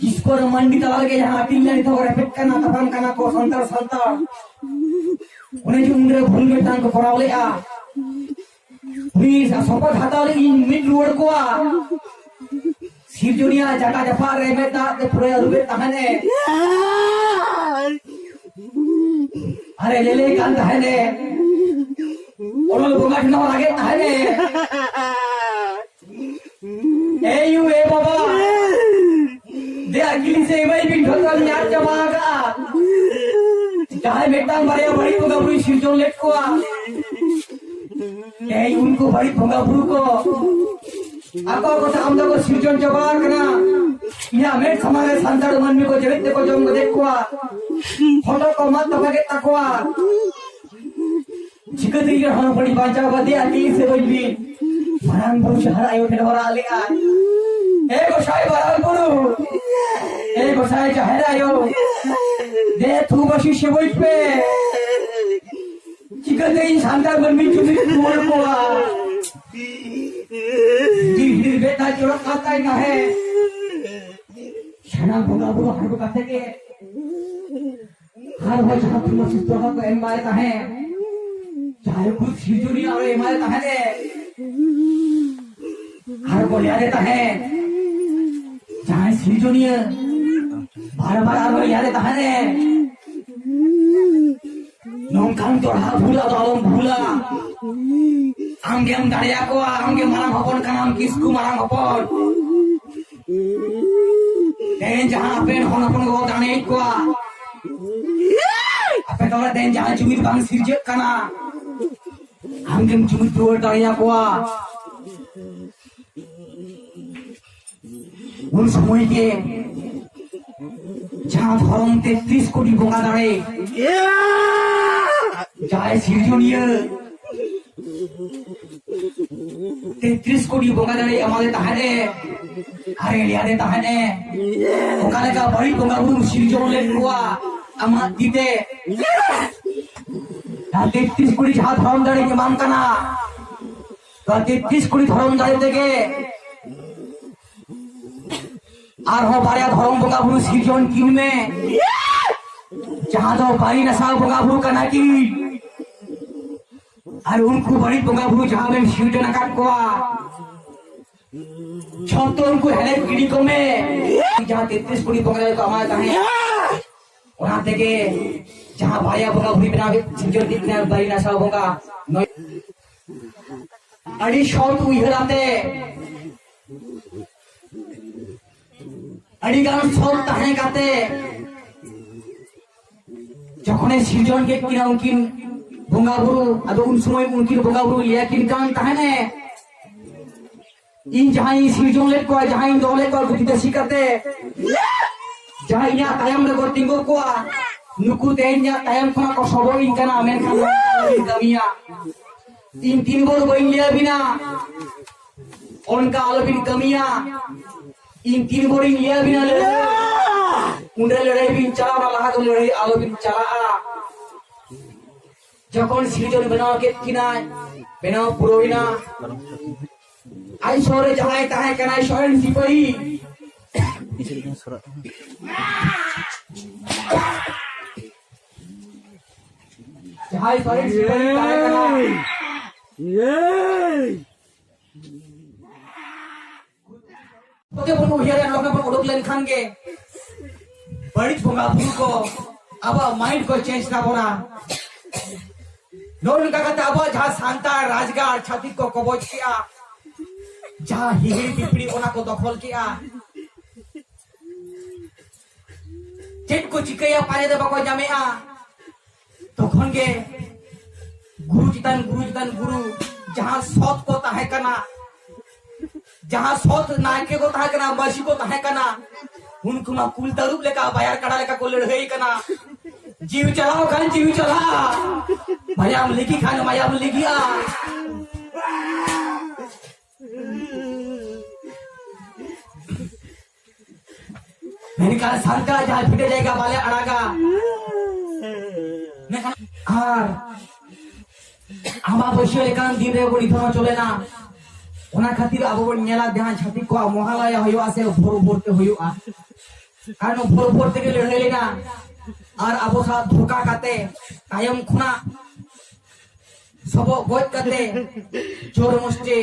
ᱠᱤᱥᱠᱚᱨ ᱢᱟᱱᱰᱤ ᱛᱟᱞᱟ ᱨᱮᱜᱮ ᱡᱟᱦᱟᱸ ᱦᱟᱹᱴᱤᱧ ᱞᱮᱱᱟ, ᱱᱤᱛᱚᱜ ᱨᱮᱯᱮᱡ ᱠᱟᱱᱟ, ᱛᱟᱯᱟᱢ ᱠᱟᱱᱟ ᱠᱚ ᱥᱟᱱᱛᱟᱲ ᱥᱟᱱᱛᱟᱲ᱾ ᱚᱱᱮ ᱡᱮ ᱩᱱᱨᱮ ᱵᱷᱩᱞ ᱢᱤᱫᱴᱟᱝ ᱠᱚ ᱠᱚᱨᱟᱣ ᱞᱮᱫᱼᱟ᱾ ᱯᱩᱞᱤᱥ ᱟᱨ ᱥᱚᱯᱚᱫ ᱦᱟᱛᱟᱣ ᱞᱟᱹᱜᱤᱫ ᱤᱧ ᱢᱤᱫ ᱨᱩᱣᱟᱹᱲ ᱠᱚᱣᱟ᱾ ᱥᱤᱨᱡᱚᱱᱤᱭᱟ ᱡᱟᱸᱜᱟ ᱡᱟᱯᱟᱜ ᱨᱮ ᱢᱮᱫ ᱫᱟᱜ ᱛᱮ ᱯᱩᱨᱟᱹ ᱟᱹᱨᱩᱵᱮᱫ ᱛᱟᱦᱮᱱᱮ᱾ ᱟᱨᱮ ᱞᱮᱞᱮ ᱠᱟᱱ ᱛᱟᱦᱮᱱᱮ᱾ ᱚᱱᱚᱞ ᱵᱚᱸᱜᱟ ᱴᱷᱮᱱ ᱦᱚᱸ ᱨᱟᱜᱮᱫ ᱛᱟᱦᱮᱱᱮ᱾ ᱮ ᱭᱩ, ᱮ ᱵᱟᱵᱟ, ᱫᱮ ᱟᱹᱠᱤᱞ ᱥᱮ ᱮᱢᱟᱭ ᱵᱤᱱ, ᱡᱷᱚᱛᱚᱢ ᱧᱟᱢ ᱪᱟᱵᱟ ᱟᱠᱟᱫᱼᱟ᱾ ᱡᱟᱦᱟᱸᱭ ᱢᱤᱫᱴᱟᱝ ᱵᱟᱨᱭᱟ ᱵᱟᱹᱲᱤᱡ ᱵᱚᱸᱜᱟ ᱵᱩᱨᱩᱭ ᱥᱤᱨᱡᱚᱱ ᱞᱮᱫ ᱠᱚᱣᱟ, ᱛᱮᱦᱮᱧ ᱩᱱᱠᱩ ᱵᱟᱹᱲᱤᱡ ᱵᱚᱸᱜᱟ ᱵᱩᱨᱩ ᱠᱚ ᱟᱠᱚ ᱠᱚ ᱛᱮ ᱟᱢᱫᱟ ᱠᱚ ᱥᱤᱨᱡᱚᱱ ᱪᱟᱵᱟ ᱟᱠᱟᱱᱟ᱾ ᱤᱧᱟᱹᱜ ᱢᱮᱫ ᱥᱟᱢᱟᱝ ᱨᱮ ᱥᱟᱱᱛᱟᱲ ᱢᱟᱹᱱᱢᱤ ᱠᱚ ᱡᱮᱣᱮᱫ ᱛᱮᱠᱚ ᱡᱚᱢ ᱜᱚᱫᱮᱫ ᱠᱚᱣᱟ, ᱦᱚᱴᱚᱜ ᱠᱚ ᱢᱟᱜ ᱛᱚᱯᱟᱜᱮᱫ ᱛᱟᱠᱚᱣᱟ᱾ ᱪᱤᱠᱟᱹᱛᱮ ᱤᱧ ᱨᱮᱱ ᱦᱚᱲ ᱵᱟᱹᱲᱤᱡ ᱵᱟᱧᱪᱟᱣ ᱠᱟᱛᱮ ᱟᱨ ᱛᱤᱥ ᱥᱮ ᱵᱟᱹᱧ ᱵᱤᱱ? ᱢᱟᱨᱟᱝ ᱵᱩᱨᱩ ᱡᱟᱦᱮᱨ ᱟᱭᱳ ᱴᱷᱮᱱ ᱦᱚᱨᱟᱜ ᱞᱮᱫᱼᱟ, ᱮ ᱜᱚᱸᱥᱟᱭ ᱢᱟᱨᱟᱝ ᱵᱩᱨᱩ, ᱮ ᱜᱚᱸᱥᱟᱭ ᱡᱟᱦᱮᱨ ᱟᱭᱳ, ᱫᱮ ᱛᱷᱩᱢᱟᱥᱤ ᱥᱮᱵᱚᱭ ᱯᱮ᱾ ᱪᱤᱠᱟᱹᱛᱮ ᱤᱧ ᱥᱟᱱᱛᱟᱲ ᱢᱟᱹᱱᱢᱤ ᱡᱩᱢᱤᱫ ᱨᱩᱣᱟᱹᱲ ᱠᱚᱣᱟ? ᱰᱤᱦᱤᱨ ᱵᱮᱴᱟ ᱪᱚᱲᱚᱠ ᱠᱟᱛᱟᱭ ᱱᱟᱦᱮ᱾ ᱥᱟᱱᱟᱢ ᱵᱚᱸᱜᱟ ᱵᱩᱨᱩ ᱦᱟᱨᱩ ᱠᱟᱛᱮ ᱜᱮ ᱟᱨᱦᱚᱸ ᱡᱟᱦᱟᱸ ᱛᱤᱱᱟᱹᱜ ᱥᱩᱥᱛᱚ ᱠᱚ ᱮᱢ ᱵᱟᱲᱟᱭ ᱛᱟᱦᱮᱸᱫ, ᱡᱟᱦᱟᱸᱭ ᱠᱚ ᱥᱤᱨᱡᱚᱱᱤᱭᱟᱹ ᱟᱨᱚ ᱮᱢᱟᱭ ᱛᱟᱦᱮᱸᱫ ᱮ, ᱟᱨ ᱠᱚ ᱞᱟᱹᱭᱟᱫᱮ ᱛᱟᱦᱮᱸᱫ, ᱡᱟᱦᱟᱸᱭ ᱥᱤᱨᱡᱚᱱᱤᱭᱟᱹ ᱵᱟᱨ ᱵᱟᱨ ᱟᱨᱚ ᱞᱟᱹᱭᱟᱫᱮ ᱛᱟᱦᱮᱸᱫ ᱮ, ᱱᱚᱝᱠᱟᱱ ᱫᱚᱲᱦᱟ ᱵᱷᱩᱞ ᱟᱫᱚ ᱟᱞᱚᱢ ᱵᱷᱩᱞᱟ᱾ ᱟᱢᱜᱮᱢ ᱫᱟᱲᱮᱭᱟᱠᱚᱣᱟ, ᱟᱢᱜᱮ ᱢᱟᱨᱟᱝ ᱦᱚᱯᱚᱱ ᱠᱟᱱᱟᱢ, ᱠᱤᱥᱠᱩ ᱢᱟᱨᱟᱝ ᱦᱚᱯᱚᱱ᱾ ᱛᱮᱦᱮᱧ ᱡᱟᱦᱟᱸ ᱟᱯᱮ ᱦᱚᱱ ᱦᱚᱯᱚᱱ ᱠᱚ ᱫᱟᱲᱮᱭᱮᱫ ᱠᱚᱣᱟ, ᱟᱯᱮ ᱛᱟᱞᱟ ᱛᱮᱦᱮᱧ ᱡᱟᱦᱟᱸ ᱡᱩᱢᱤᱫ ᱵᱟᱝ ᱥᱤᱨᱡᱟᱹᱜ ᱠᱟᱱᱟ, ᱟᱢᱜᱮᱢ ᱡᱩᱢᱤᱫ ᱨᱩᱣᱟᱹᱲ ᱫᱟᱲᱮᱭᱟᱠᱚᱣᱟ᱾ ᱩᱱ ᱥᱚᱢᱚᱭ ᱜᱮ ᱡᱟᱦᱟᱸ ᱫᱷᱚᱨᱚᱢ ᱛᱮᱛᱨᱤᱥ ᱠᱳᱴᱤ ᱵᱚᱸᱜᱟ ᱫᱟᱲᱮ, ᱡᱟᱦᱟᱸᱭ ᱥᱤᱨᱡᱚᱱᱤᱭᱟᱹ ᱛᱮᱛᱨᱤᱥ ᱠᱳᱴᱤ ᱵᱚᱸᱜᱟ ᱫᱟᱲᱮ ᱮᱢᱟᱫᱮ ᱛᱟᱦᱮᱸᱫ ᱮ, ᱟᱨ ᱮ ᱞᱟᱹᱭᱟᱫᱮ ᱛᱟᱦᱮᱸᱫ ᱮ, ᱚᱠᱟ ᱞᱮᱠᱟ ᱵᱟᱹᱲᱤᱡ ᱵᱚᱸᱜᱟ ᱵᱩᱨᱩᱢ ᱥᱤᱨᱡᱚᱱ ᱞᱮᱫ ᱠᱚᱣᱟ ᱟᱢᱟᱜ ᱛᱤ ᱛᱮ᱾ ᱡᱟᱦᱟᱸ ᱛᱮᱛᱨᱤᱥ ᱠᱳᱴᱤ ᱡᱟᱦᱟᱸ ᱫᱷᱚᱨᱚᱢ ᱫᱟᱲᱮᱧ ᱮᱢᱟᱢ ᱠᱟᱱᱟ, ᱛᱚ ᱛᱮᱛᱨᱤᱥ ᱠᱳᱴᱤ ᱫᱷᱚᱨᱚᱢ ᱫᱟᱲᱮ ᱛᱮᱜᱮ ᱟᱨᱦᱚᱸ ᱵᱟᱨᱭᱟ ᱫᱷᱚᱨᱚᱢ ᱵᱚᱸᱜᱟ ᱵᱩᱨᱩ ᱥᱤᱨᱡᱚᱱ ᱠᱤᱱ ᱢᱮ, ᱡᱟᱦᱟᱸ ᱫᱚ ᱵᱟᱹᱲᱤᱡ ᱱᱟᱥᱟᱣ ᱵᱚᱸᱜᱟ ᱵᱩᱨᱩ ᱠᱟᱱᱟ ᱠᱤᱱ᱾ ᱟᱨ ᱩᱱᱠᱩ ᱵᱟᱹᱲᱤᱡ ᱵᱚᱸᱜᱟ ᱵᱩᱨᱩ ᱡᱟᱦᱟᱸ ᱵᱮᱱ ᱥᱤᱨᱡᱚᱱ ᱟᱠᱟᱫ ᱠᱚᱣᱟ, ᱡᱷᱚᱛᱚ ᱩᱱᱠᱩ ᱦᱮᱲᱮᱫ ᱜᱤᱰᱤ ᱠᱚᱢᱮ᱾ ᱡᱟᱦᱟᱸ ᱛᱮᱛᱨᱤᱥ ᱠᱳᱴᱤ ᱵᱚᱸᱜᱟ ᱠᱚ ᱟᱢᱟᱭ ᱛᱟᱦᱮᱸᱫ, ᱚᱱᱟ ᱛᱮᱜᱮ ᱡᱟᱦᱟᱸ ᱵᱟᱨᱭᱟ ᱵᱚᱸᱜᱟ ᱵᱩᱨᱩ ᱵᱮᱱᱟᱣ ᱠᱮᱫ, ᱥᱤᱨᱡᱚᱱ ᱠᱮᱫ ᱠᱤᱱᱟ ᱵᱟᱹᱲᱤᱡ ᱱᱟᱥᱟᱣ ᱵᱚᱸᱜᱟ᱾ ᱱᱚᱭ-, ᱟᱹᱰᱤ ᱥᱚᱛ ᱩᱭᱦᱟᱹᱨ ᱟᱛᱮ, ᱟᱹᱰᱤ ᱜᱟᱱ ᱥᱚᱛ ᱛᱟᱦᱮᱸ ᱠᱟᱛᱮ ᱡᱚᱠᱷᱚᱱᱮ ᱥᱤᱨᱡᱚᱱ ᱠᱮᱫ ᱠᱤᱱᱟ ᱩᱱᱠᱤᱱ ᱵᱚᱸᱜᱟ ᱵᱩᱨᱩ, ᱟᱫᱚ ᱩᱱ ᱥᱚᱢᱚᱭ ᱩᱱᱠᱤᱱ ᱵᱚᱸᱜᱟ ᱵᱩᱨᱩ ᱞᱟᱹᱭ ᱟᱹᱠᱤᱱ ᱠᱟᱱ ᱛᱟᱦᱮᱱᱮ, "ᱤᱧ ᱡᱟᱦᱟᱸᱭ ᱤᱧ ᱥᱤᱨᱡᱚᱱ ᱞᱮᱫ ᱠᱚᱣᱟ, ᱡᱟᱦᱟᱸᱭ ᱤᱧ ᱫᱚᱦᱚ ᱞᱮᱫ ᱠᱚᱣᱟ ᱜᱩᱛᱤ ᱛᱟᱹᱥᱤ ᱠᱟᱛᱮ, ᱡᱟᱦᱟᱸᱭ ᱤᱧᱟᱹᱜ ᱛᱟᱭᱚᱢ ᱨᱮᱠᱚ ᱛᱤᱸᱜᱩ ᱠᱚᱣᱟ, ᱱᱩᱠᱩ ᱛᱮᱦᱮᱧ ᱤᱧᱟᱹᱜ ᱛᱟᱭᱚᱢ ᱠᱷᱚᱱᱟᱜ ᱠᱚ ᱥᱚᱵᱚᱜ ᱤᱧ ᱠᱟᱱᱟ, ᱢᱮᱱᱠᱷᱟᱱ ᱱᱚᱝᱠᱟ ᱟᱞᱚᱵᱤᱱ ᱠᱟᱹᱢᱤᱭᱟ᱾ ᱤᱧ ᱛᱤᱱ ᱵᱷᱳᱨ ᱵᱟᱹᱧ ᱞᱟᱹᱭ ᱟᱹᱵᱤᱱᱟ, ᱚᱱᱠᱟ ᱟᱞᱚᱵᱤᱱ ᱠᱟᱹᱢᱤᱭᱟ᱾ ᱤᱧ ᱛᱤᱱ ᱵᱷᱳᱨᱤᱧ ᱞᱟᱹᱭ ᱟᱹᱵᱤᱱᱟ, ᱞᱟᱹᱭ ᱩᱱᱨᱮ ᱞᱟᱹᱲᱦᱟᱹᱭ ᱵᱤᱱ ᱪᱟᱞᱟᱣ, ᱚᱱᱟ ᱞᱟᱦᱟ ᱫᱚ ᱞᱟᱹᱲᱦᱟᱹᱭ ᱟᱞᱚᱵᱤᱱ ᱪᱟᱞᱟᱜᱼᱟ᱾" ᱡᱚᱠᱷᱚᱱ ᱥᱤᱨᱡᱚᱱ ᱵᱮᱱᱟᱣ ᱠᱮᱫ ᱠᱤᱱᱟᱭ, ᱵᱮᱱᱟᱣ ᱯᱩᱨᱟᱹᱣᱮᱱᱟ, ᱟᱡ ᱥᱚᱨᱮ ᱡᱟᱦᱟᱸᱭ ᱛᱟᱦᱮᱸ ᱠᱟᱱᱟᱭ ᱥᱚᱨᱮᱱ ᱥᱤᱯᱟᱹᱦᱤ, ᱡᱟᱦᱟᱸᱭ ᱥᱚᱨᱮᱱ ᱥᱤᱯᱟᱹᱦᱤ ᱛᱟᱦᱮᱸ ᱠᱟᱱᱟᱭ, ᱡᱚᱛᱚ ᱵᱚᱱ ᱩᱭᱦᱟᱹᱨᱟ, ᱱᱚᱰᱮ ᱵᱚᱱ ᱩᱰᱩᱠ ᱞᱮᱱᱠᱷᱟᱱ ᱜᱮ ᱵᱟᱹᱲᱤᱡ ᱵᱚᱸᱜᱟ ᱵᱩᱨᱩ ᱠᱚ ᱟᱵᱚᱣᱟᱜ ᱢᱟᱭᱤᱱᱰ ᱠᱚ ᱪᱮᱧᱡᱽ ᱛᱟᱵᱚᱱᱟ᱾ ᱱᱚᱜᱼᱚ ᱱᱚᱝᱠᱟ ᱠᱟᱛᱮ ᱟᱵᱚᱣᱟᱜ ᱡᱟᱦᱟᱸ ᱥᱟᱱᱛᱟᱲ ᱨᱟᱡᱽᱜᱟᱲ ᱪᱷᱟᱹᱛᱤᱠ ᱠᱚ ᱠᱚᱵᱚᱡ ᱠᱮᱜᱼᱟ, ᱡᱟᱦᱟᱸ ᱦᱤᱦᱤᱲᱤ ᱯᱤᱯᱤᱲᱤ ᱚᱱᱟ ᱠᱚ ᱫᱚᱠᱷᱚᱞ ᱠᱮᱜᱼᱟ, ᱪᱮᱫ ᱠᱚ ᱪᱤᱠᱟᱹᱭᱟ ᱯᱟᱸᱡᱟ ᱫᱚ ᱵᱟᱠᱚ ᱧᱟᱢᱮᱜᱼᱟ᱾ ᱛᱚᱠᱷᱚᱱ ᱜᱮ ᱜᱩᱨᱩ ᱪᱮᱛᱟᱱ ᱜᱩᱨᱩ ᱪᱮᱛᱟᱱ ᱜᱩᱨᱩ, ᱡᱟᱦᱟᱸ ᱥᱚᱛ ᱠᱚ ᱛᱟᱦᱮᱸ ᱠᱟᱱᱟ, ᱡᱟᱦᱟᱸ ᱥᱚᱛ ᱱᱟᱭᱠᱮ ᱠᱚ ᱛᱟᱦᱮᱸ ᱠᱟᱱᱟ, ᱢᱟᱹᱡᱷᱤ ᱠᱚ ᱛᱟᱦᱮᱸ ᱠᱟᱱᱟ, ᱩᱱᱠᱩ ᱢᱟ ᱠᱩᱞ ᱛᱟᱹᱨᱩᱵ ᱞᱮᱠᱟ, ᱵᱟᱭᱟᱨ ᱠᱟᱰᱟ ᱞᱮᱠᱟ ᱠᱚ ᱞᱟᱹᱲᱦᱟᱹᱭ ᱠᱟᱱᱟ᱾ ᱡᱤᱣᱤ ᱪᱟᱞᱟᱣ ᱠᱷᱟᱱ ᱡᱤᱣᱤ ᱪᱟᱞᱟᱜᱼᱟ, ᱢᱟᱭᱟᱢ ᱞᱤᱸᱜᱤ ᱠᱷᱟᱱ ᱢᱟᱭᱟᱢ ᱞᱤᱸᱜᱤᱜᱼᱟ᱾ ᱢᱮᱱᱠᱷᱟᱱ ᱥᱟᱱᱛᱟᱲ ᱡᱟᱦᱟᱸ ᱯᱷᱤᱴᱟᱹ ᱡᱟᱭᱜᱟ ᱵᱟᱞᱮ ᱟᱲᱟᱜᱟ᱾ ᱢᱮᱱᱠᱷᱟᱱ ᱟᱨ ᱟᱢᱟᱵᱟᱹᱥᱭᱟᱹ ᱞᱮᱠᱟᱱ ᱫᱤᱱ ᱨᱮ ᱵᱚᱱ ᱱᱤᱛᱚᱜ ᱦᱚᱸ ᱪᱚᱞᱮᱱᱟ᱾ ᱚᱱᱟ ᱠᱷᱟᱹᱛᱤᱨ ᱟᱵᱚ ᱵᱚᱱ ᱧᱮᱞᱟ, ᱡᱟᱦᱟᱸ ᱪᱷᱟᱹᱛᱤᱠ ᱠᱚᱣᱟᱜ ᱢᱚᱦᱟᱞᱚᱭᱟ ᱦᱩᱭᱩᱜᱼᱟ ᱥᱮ ᱵᱷᱳᱨ ᱵᱷᱳᱨ ᱛᱮ ᱦᱩᱭᱩᱜᱼᱟ, ᱟᱨ ᱱᱚᱣᱟ ᱵᱷᱳᱨ ᱵᱷᱳᱨ ᱛᱮᱜᱮ ᱞᱟᱹᱲᱦᱟᱹᱭ ᱞᱮᱱᱟ᱾ ᱟᱨ ᱟᱵᱚ ᱥᱟᱶ ᱫᱷᱳᱠᱟ ᱠᱟᱛᱮ, ᱛᱟᱭᱚᱢ ᱠᱷᱚᱱᱟᱜ ᱥᱚᱵᱚᱜ ᱜᱚᱡ ᱠᱟᱛᱮ, ᱡᱳᱨ ᱢᱚᱥᱴᱮ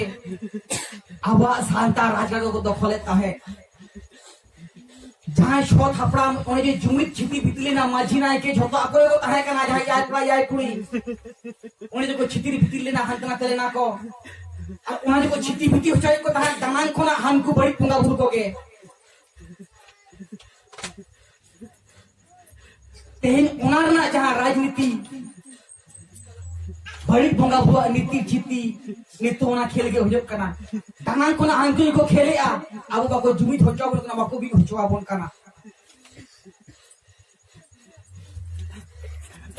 ᱟᱵᱚᱣᱟᱜ ᱥᱟᱱᱛᱟᱲ ᱨᱟᱡᱽ ᱠᱚ ᱫᱚᱠᱷᱚᱞᱮᱫ ᱛᱟᱦᱮᱸᱫ᱾ ᱡᱟᱦᱟᱸᱭ ᱥᱚᱛ ᱦᱟᱯᱲᱟᱢ, ᱚᱱᱮ ᱡᱮ ᱡᱩᱢᱤᱫ ᱪᱷᱤᱛᱤ ᱵᱤᱛᱤᱞ ᱮᱱᱟ, ᱢᱟᱹᱡᱷᱤ ᱱᱟᱭᱠᱮ ᱡᱷᱚᱛᱚ ᱟᱠᱚ ᱜᱮᱠᱚ ᱛᱟᱦᱮᱸ ᱠᱟᱱᱟ, ᱡᱟᱦᱟᱸᱭ ᱮᱭᱟᱭ ᱠᱚᱲᱟ ᱮᱭᱟᱭ ᱠᱩᱲᱤ, ᱚᱱᱮ ᱡᱮᱠᱚ ᱪᱷᱤᱛᱤᱨ ᱵᱤᱛᱤᱞ ᱞᱮᱱᱟ, ᱦᱟᱱᱛᱮ ᱱᱟᱛᱮ ᱞᱮᱱᱟ ᱠᱚ᱾ ᱟᱨ ᱚᱱᱟ ᱡᱮᱠᱚ ᱪᱷᱤᱛᱤ ᱵᱤᱛᱤ ᱦᱚᱪᱚᱭᱮᱫ ᱠᱚ ᱛᱟᱦᱮᱸᱫ ᱫᱟᱱᱟᱝ ᱠᱷᱚᱱᱟᱜ, ᱦᱟᱱᱠᱩ ᱵᱟᱹᱲᱤᱡ ᱵᱚᱸᱜᱟ ᱵᱩᱨᱩ ᱠᱚᱜᱮ᱾ ᱛᱮᱦᱮᱧ ᱚᱱᱟ ᱨᱮᱱᱟᱜ ᱡᱟᱦᱟᱸ ᱨᱟᱡᱽᱱᱤᱛᱤ, ᱵᱟᱹᱲᱤᱡ ᱵᱚᱸᱜᱟ ᱵᱩᱨᱩᱣᱟᱜ ᱱᱤᱛᱤ ᱪᱷᱤᱛᱤ, ᱱᱤᱛᱚᱜ ᱚᱱᱟ ᱠᱷᱮᱞ ᱜᱮ ᱦᱩᱭᱩᱜ ᱠᱟᱱᱟ᱾ ᱫᱟᱱᱟᱝ ᱠᱷᱚᱱᱟᱜ ᱦᱟᱱᱠᱩ ᱜᱮᱠᱚ ᱠᱷᱮᱞᱮᱜᱼᱟ, ᱟᱵᱚ ᱵᱟᱠᱚ ᱡᱩᱢᱤᱫ ᱦᱚᱪᱚ ᱟᱵᱚᱱ ᱠᱟᱱᱟ, ᱵᱟᱠᱚ ᱢᱤᱫ ᱦᱚᱪᱚ ᱟᱵᱚᱱ ᱠᱟᱱᱟ᱾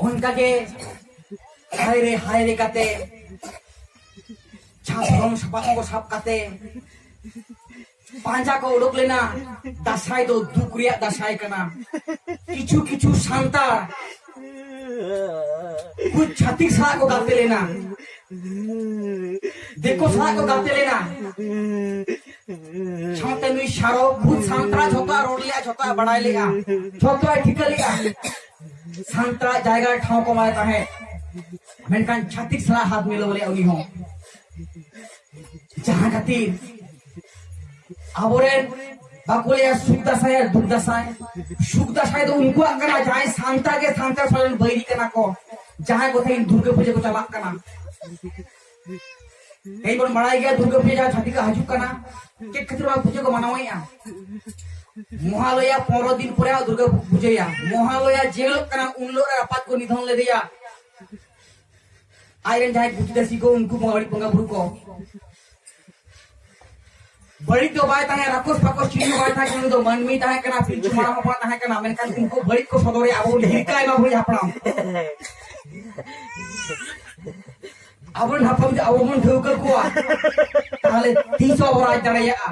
ᱚᱱᱠᱟᱜᱮ ᱦᱟᱭ ᱨᱮ ᱦᱟᱭ ᱨᱮ ᱠᱟᱛᱮ, ᱪᱷᱟᱯ ᱨᱚᱝ ᱥᱟᱯᱟᱵ ᱠᱚ ᱥᱟᱵ ᱠᱟᱛᱮ ᱯᱟᱸᱡᱟ ᱠᱚ ᱩᱰᱩᱠ ᱞᱮᱱᱟ᱾ ᱫᱟᱸᱥᱟᱭ ᱫᱚ ᱫᱩᱠ ᱨᱮᱭᱟᱜ ᱫᱟᱸᱥᱟᱭ ᱠᱟᱱᱟ᱾ ᱠᱤᱪᱷᱩ ᱠᱤᱪᱷᱩ ᱥᱟᱱᱛᱟᱲ ᱠᱩᱪ ᱪᱷᱟᱹᱛᱤᱠ ᱥᱟᱞᱟᱜ ᱠᱚ ᱜᱟᱛᱮ ᱞᱮᱱᱟ, ᱫᱤᱠᱩ ᱥᱟᱞᱟᱜ ᱠᱚ ᱜᱟᱛᱮ ᱞᱮᱱᱟ᱾ ᱥᱟᱶᱛᱮ ᱱᱩᱭ ᱥᱟᱨᱚ ᱵᱷᱩᱛ ᱥᱟᱱᱛᱟᱲ ᱡᱷᱚᱛᱚᱣᱟᱜ ᱨᱚᱲ ᱞᱮᱜᱼᱟ, ᱡᱷᱚᱛᱚᱣᱟᱜ ᱵᱟᱲᱟᱭ ᱞᱮᱜᱼᱟ, ᱡᱷᱚᱛᱚᱣᱟᱜ ᱴᱷᱤᱠᱟᱹ ᱞᱮᱜᱼᱟ᱾ ᱥᱟᱱᱛᱟᱲ ᱡᱟᱭᱜᱟ ᱨᱮ ᱴᱷᱟᱶ ᱠᱚ ᱮᱢᱟᱭ ᱛᱟᱦᱮᱸᱫ, ᱢᱮᱱᱠᱷᱟᱱ ᱪᱷᱟᱹᱛᱤᱠ ᱥᱟᱞᱟᱜ ᱦᱟᱛ ᱢᱤᱞᱟᱹᱣ ᱞᱮᱜᱼᱟ ᱩᱱᱤ ᱦᱚᱸ᱾ ᱡᱟᱦᱟᱸ ᱠᱷᱟᱹᱛᱤᱨ ᱟᱵᱚᱨᱮᱱ ᱵᱟᱠᱚ ᱞᱟᱹᱭᱟ ᱥᱩᱠ ᱫᱟᱸᱥᱟᱭ ᱟᱨ ᱫᱩᱠ ᱫᱟᱸᱥᱟᱭ᱾ ᱥᱩᱠ ᱫᱟᱸᱥᱟᱭ ᱫᱚ ᱩᱱᱠᱩᱣᱟᱜ ᱠᱟᱱᱟ, ᱡᱟᱦᱟᱸᱭ ᱥᱟᱱᱛᱟᱲ ᱜᱮ ᱥᱟᱱᱛᱟᱲ ᱥᱟᱶ ᱨᱮᱱ ᱵᱟᱹᱭᱨᱤ ᱠᱟᱱᱟ ᱠᱚ, ᱡᱟᱦᱟᱸᱭ ᱠᱚ ᱛᱮᱦᱮᱧ ᱫᱩᱨᱜᱟᱹ ᱯᱩᱡᱟᱹ ᱠᱚ ᱪᱟᱞᱟᱜ ᱠᱟᱱᱟ᱾ ᱛᱮᱦᱮᱧ ᱵᱚᱱ ᱵᱟᱲᱟᱭ ᱜᱮᱭᱟ ᱫᱩᱨᱜᱟᱹ ᱯᱩᱡᱟᱹ ᱡᱟᱦᱟᱸ ᱪᱷᱟᱹᱛᱤᱠ ᱦᱤᱡᱩᱜ ᱠᱟᱱᱟ, ᱪᱮᱫ ᱠᱷᱟᱹᱛᱤᱨ ᱚᱱᱟ ᱯᱩᱡᱟᱹ ᱠᱚ ᱢᱟᱱᱟᱣᱮᱫᱼᱟ? ᱢᱚᱦᱟᱞᱚᱭᱟ ᱯᱚᱱᱨᱚ ᱫᱤᱱ ᱯᱚᱨᱮ ᱦᱟᱸᱜ ᱫᱩᱨᱜᱟᱹ ᱯᱩᱡᱟᱹᱭᱟ᱾ ᱢᱚᱦᱟᱞᱚᱭᱟ ᱡᱮ ᱦᱤᱞᱳᱜ ᱠᱟᱱᱟ, ᱩᱱ ᱦᱤᱞᱳᱜ ᱨᱮ ᱟᱯᱟᱛ ᱠᱚ ᱱᱤᱫᱷᱚᱱ ᱞᱮᱫᱮᱭᱟ᱾ ᱟᱡᱨᱮᱱ ᱡᱟᱦᱟᱸᱭ ᱜᱩᱛᱤ ᱫᱟᱹᱥᱤ ᱠᱚ, ᱩᱱᱠᱩ ᱵᱚᱸᱜᱟ, ᱵᱟᱹᱲᱤᱡ ᱵᱚᱸᱜᱟ ᱵᱩᱨᱩ ᱠᱚ᱾ ᱵᱟᱹᱲᱤᱡ ᱫᱚ ᱵᱟᱭ ᱛᱟᱦᱮᱸ, ᱨᱟᱠᱚᱥ ᱯᱟᱠᱚᱥ ᱪᱤᱞᱤ ᱦᱚᱸ ᱵᱟᱭ ᱛᱟᱦᱮᱸ ᱠᱟᱱᱟ, ᱩᱱᱤ ᱫᱚ ᱢᱟᱹᱱᱢᱤ ᱛᱟᱦᱮᱸ ᱠᱟᱱᱟ, ᱯᱤᱞᱪᱩ ᱢᱟᱲᱟᱝ ᱦᱚᱯᱚᱱ ᱛᱟᱦᱮᱸ ᱠᱟᱱᱟ, ᱢᱮᱱᱠᱷᱟᱱ ᱩᱱᱠᱩ ᱵᱟᱹᱲᱤᱡ ᱠᱚ ᱥᱚᱫᱚᱨᱮ ᱟᱵᱚ ᱵᱚᱱ ᱦᱤᱨᱠᱟᱭ ᱢᱟ ᱵᱟᱹᱲᱤᱡ ᱦᱟᱯᱲᱟᱢ᱾ ᱟᱵᱚ ᱨᱮᱱ ᱦᱟᱯᱲᱟᱢ ᱡᱩᱫᱤ ᱟᱵᱚ ᱵᱚᱱ ᱴᱷᱟᱹᱣᱠᱟᱹ ᱠᱚᱣᱟ, ᱛᱟᱦᱞᱮ ᱛᱤᱥ ᱦᱚᱸ ᱵᱟᱵᱚ ᱨᱟᱡᱽ ᱫᱟᱲᱮᱭᱟᱜᱼᱟ᱾